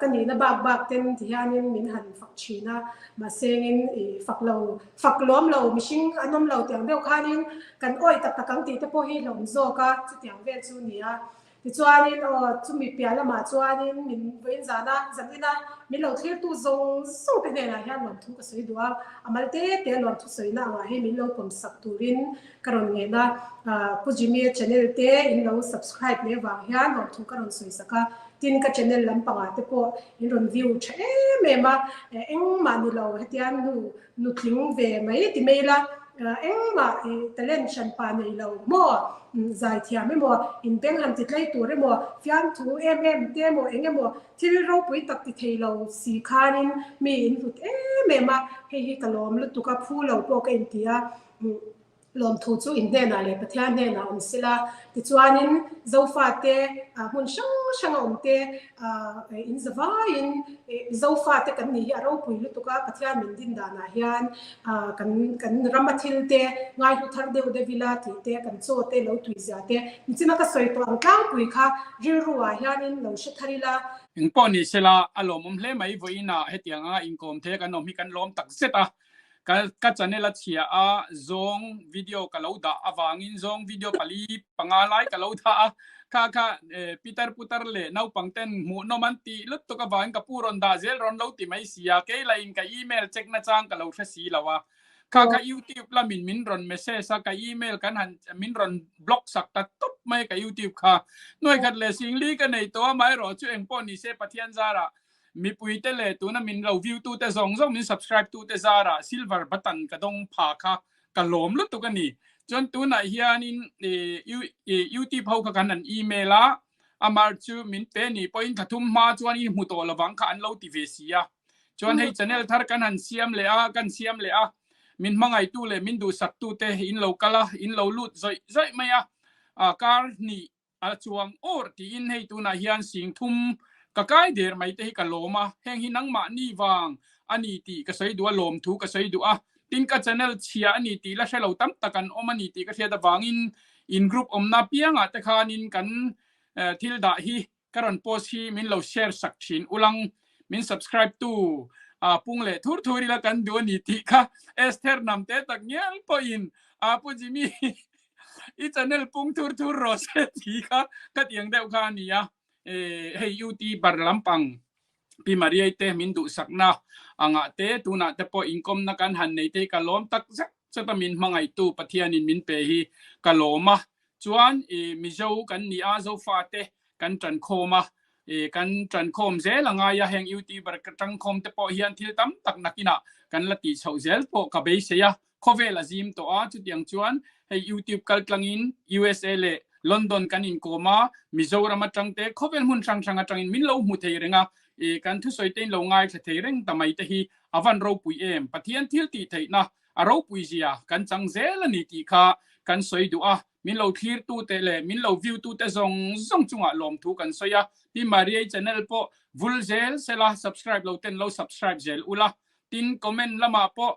ka nihna bak bak ten ti hianin min han fak thin a, mahsengin i fak lo fak lawm lo mihring an awm lo tiang deuh khanin kan awih tak tak ang tih te pawh hi hlawm zawk a, chutiang vel chu a ni a. Tichuanin aw, chumi piah lamah chuanin min vawiin zana zanina min lo thlirtu zawng zawng te hnenah hian lawmthu ka sawi duh a, a mal te te lawmthu sawina angah hi min lo pawmsak turin ka rawn ngen a, Pu Jimmy-a channel te in lo subscribe leh vang hian lawmthu ka rawn sawisak a, tin ka channel lampangah te pawh in rawn view tha em em a, engmah ni lo hetiang nu Nutling ve mai ti mai la, engmah i talent hranpa nei lo maw, zaithiam emaw, inbeng han ti tlei tur emaw, fiamthu em em te emaw, eng emaw thil ropui tak ti thei lo si khanin mi in hlut em em a, hei hi ka lawm lutuk a, phu lo pawh ka inti a. Lawmthu chu in hnenah leh Pathian hnenah awm sila, tichuanin Zofate hmun hrang hranga awmte in zavaiin Zofate kan nih hi a ropui lutuk a, Pathian min din danah hian kan kan rama thil te ngaihlu thar deuh deuh ila tih te, kan chaw te lo tui zia te, nichina ka sawi tawh ang tlangpui kha rilru ah hianin lo hre thar ila. Engpawh ni sela, a lawmawm hle mai vawiinah hetiang anga inkawm thei a kan awm hi kan lawm tak zet a. Ka ka channel a chhia a, zawng video ka lo dah avangin zawng video pali panga lai ka lo dah a, kha kha pitar putar leh naupang ten hmuhnawm an tih lutuk avangin ka pu rawn dah zel rawn lo ti mai si a, kei lah in ka email check na chang ka lo hre si lo a, kha kha youtube lamin min rawn message a, ka email kan han min rawn block sak ta tawp mai ka youtube kha, nuaikhat leh singli ka nei tawh a, amaherawhchu chu engpawh ni se Pathian zarah Mipuite leh tuna min lo view tute zawng zawng min subscribe tute zarah silver button ka dawng pha kha ka lawm lutuk a ni. Chuan tunah hianin YouTube ho kha kan han email a, amar chu min pe ni pawhin thla thum hma chuan i hmu tawh lovang kha an lo ti ve si a. Chuan hei channel thar kan han siam leh a, kan siam leh a, min hmangaihtu leh min duhsaktute in lo kal a, in lo lut zawih zawih mai a, kar hnih A chuang awr tiin hei tunah hian sing thum ka kai der mai te hi ka lawm a, heng hi nangmahni vang a ni tih ka sawi duh a, lawmthu ka sawi duh a, tin ka channel chhia a ni tih la hre lo tam tak an awm a ni tih ka hriat avangin in group awmna piangah te khanin kan thil dah hi ka rawn post hi min lo share sak thin ulang min subscribe tu pung leh thur thur ila kan duh a ni tih kha Esther Namte tak ngial pawhin Pu Jimmy I channel pung thur thur rawh se ti kha ka tiang deuh kha a ni a. Hei UT bar lampang Pi Mariai te min duhsakna angah te tunah te pawh inkawmna kan han nei te hi ka lawm tak zet zet a min hmangaihtu Pathianin min pe hi ka lawm a. Chuan Mizo kan ni a Zofate kan tankhawm a, kan tankhawm zel a ngai a, heng YouTuber tangkhawm te pawh hian thil tam tak nakinah kan la tih chhoh zel pawh ka beisei a. Khawvel a zim tawh a, chutiang chuan hei YouTube kal tlangin USA leh London kan inkawm a, Mizoram atang te khawvel hmun hrang hrang atangin min lo hmu thei reng a, i kan thusawi te in lo ngaithla thei reng ta mai te hi a van ropui em, Pathian thil tih theihna a ropui zia kan chang zel a ni tih kha kan sawi duh a. Min lo thlirtu te leh min lo view tu te zawng zawng chungah lawmthu kan sawi a. Pi Mariai channel pawh vul zel sela subscribe lo ten lo subscribe zel ula. Tin comment lamah pawh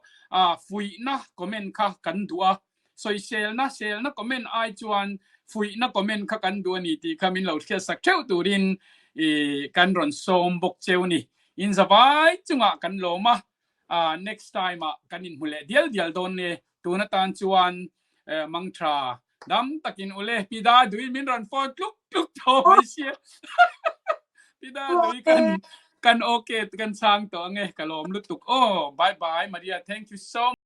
fuihna comment kha kan duh a. Sawiselna selna comment ai chuan fuihna comment kha kan duh a ni tih kha min lo hriatsak theuh turin kan rawn sawm bawk cheu ni. In zavai chungah kan lawm a. Next time ah kan inhmu leh dial dial dawn ni. Tun atan chuan mangtha dam takin ule pida dui min rawn phone tluk tluk tho mai sia. Pida dui kan kan okay kan chang to ange ka lawm lutuk. Oh bye bye Maria thank you so much.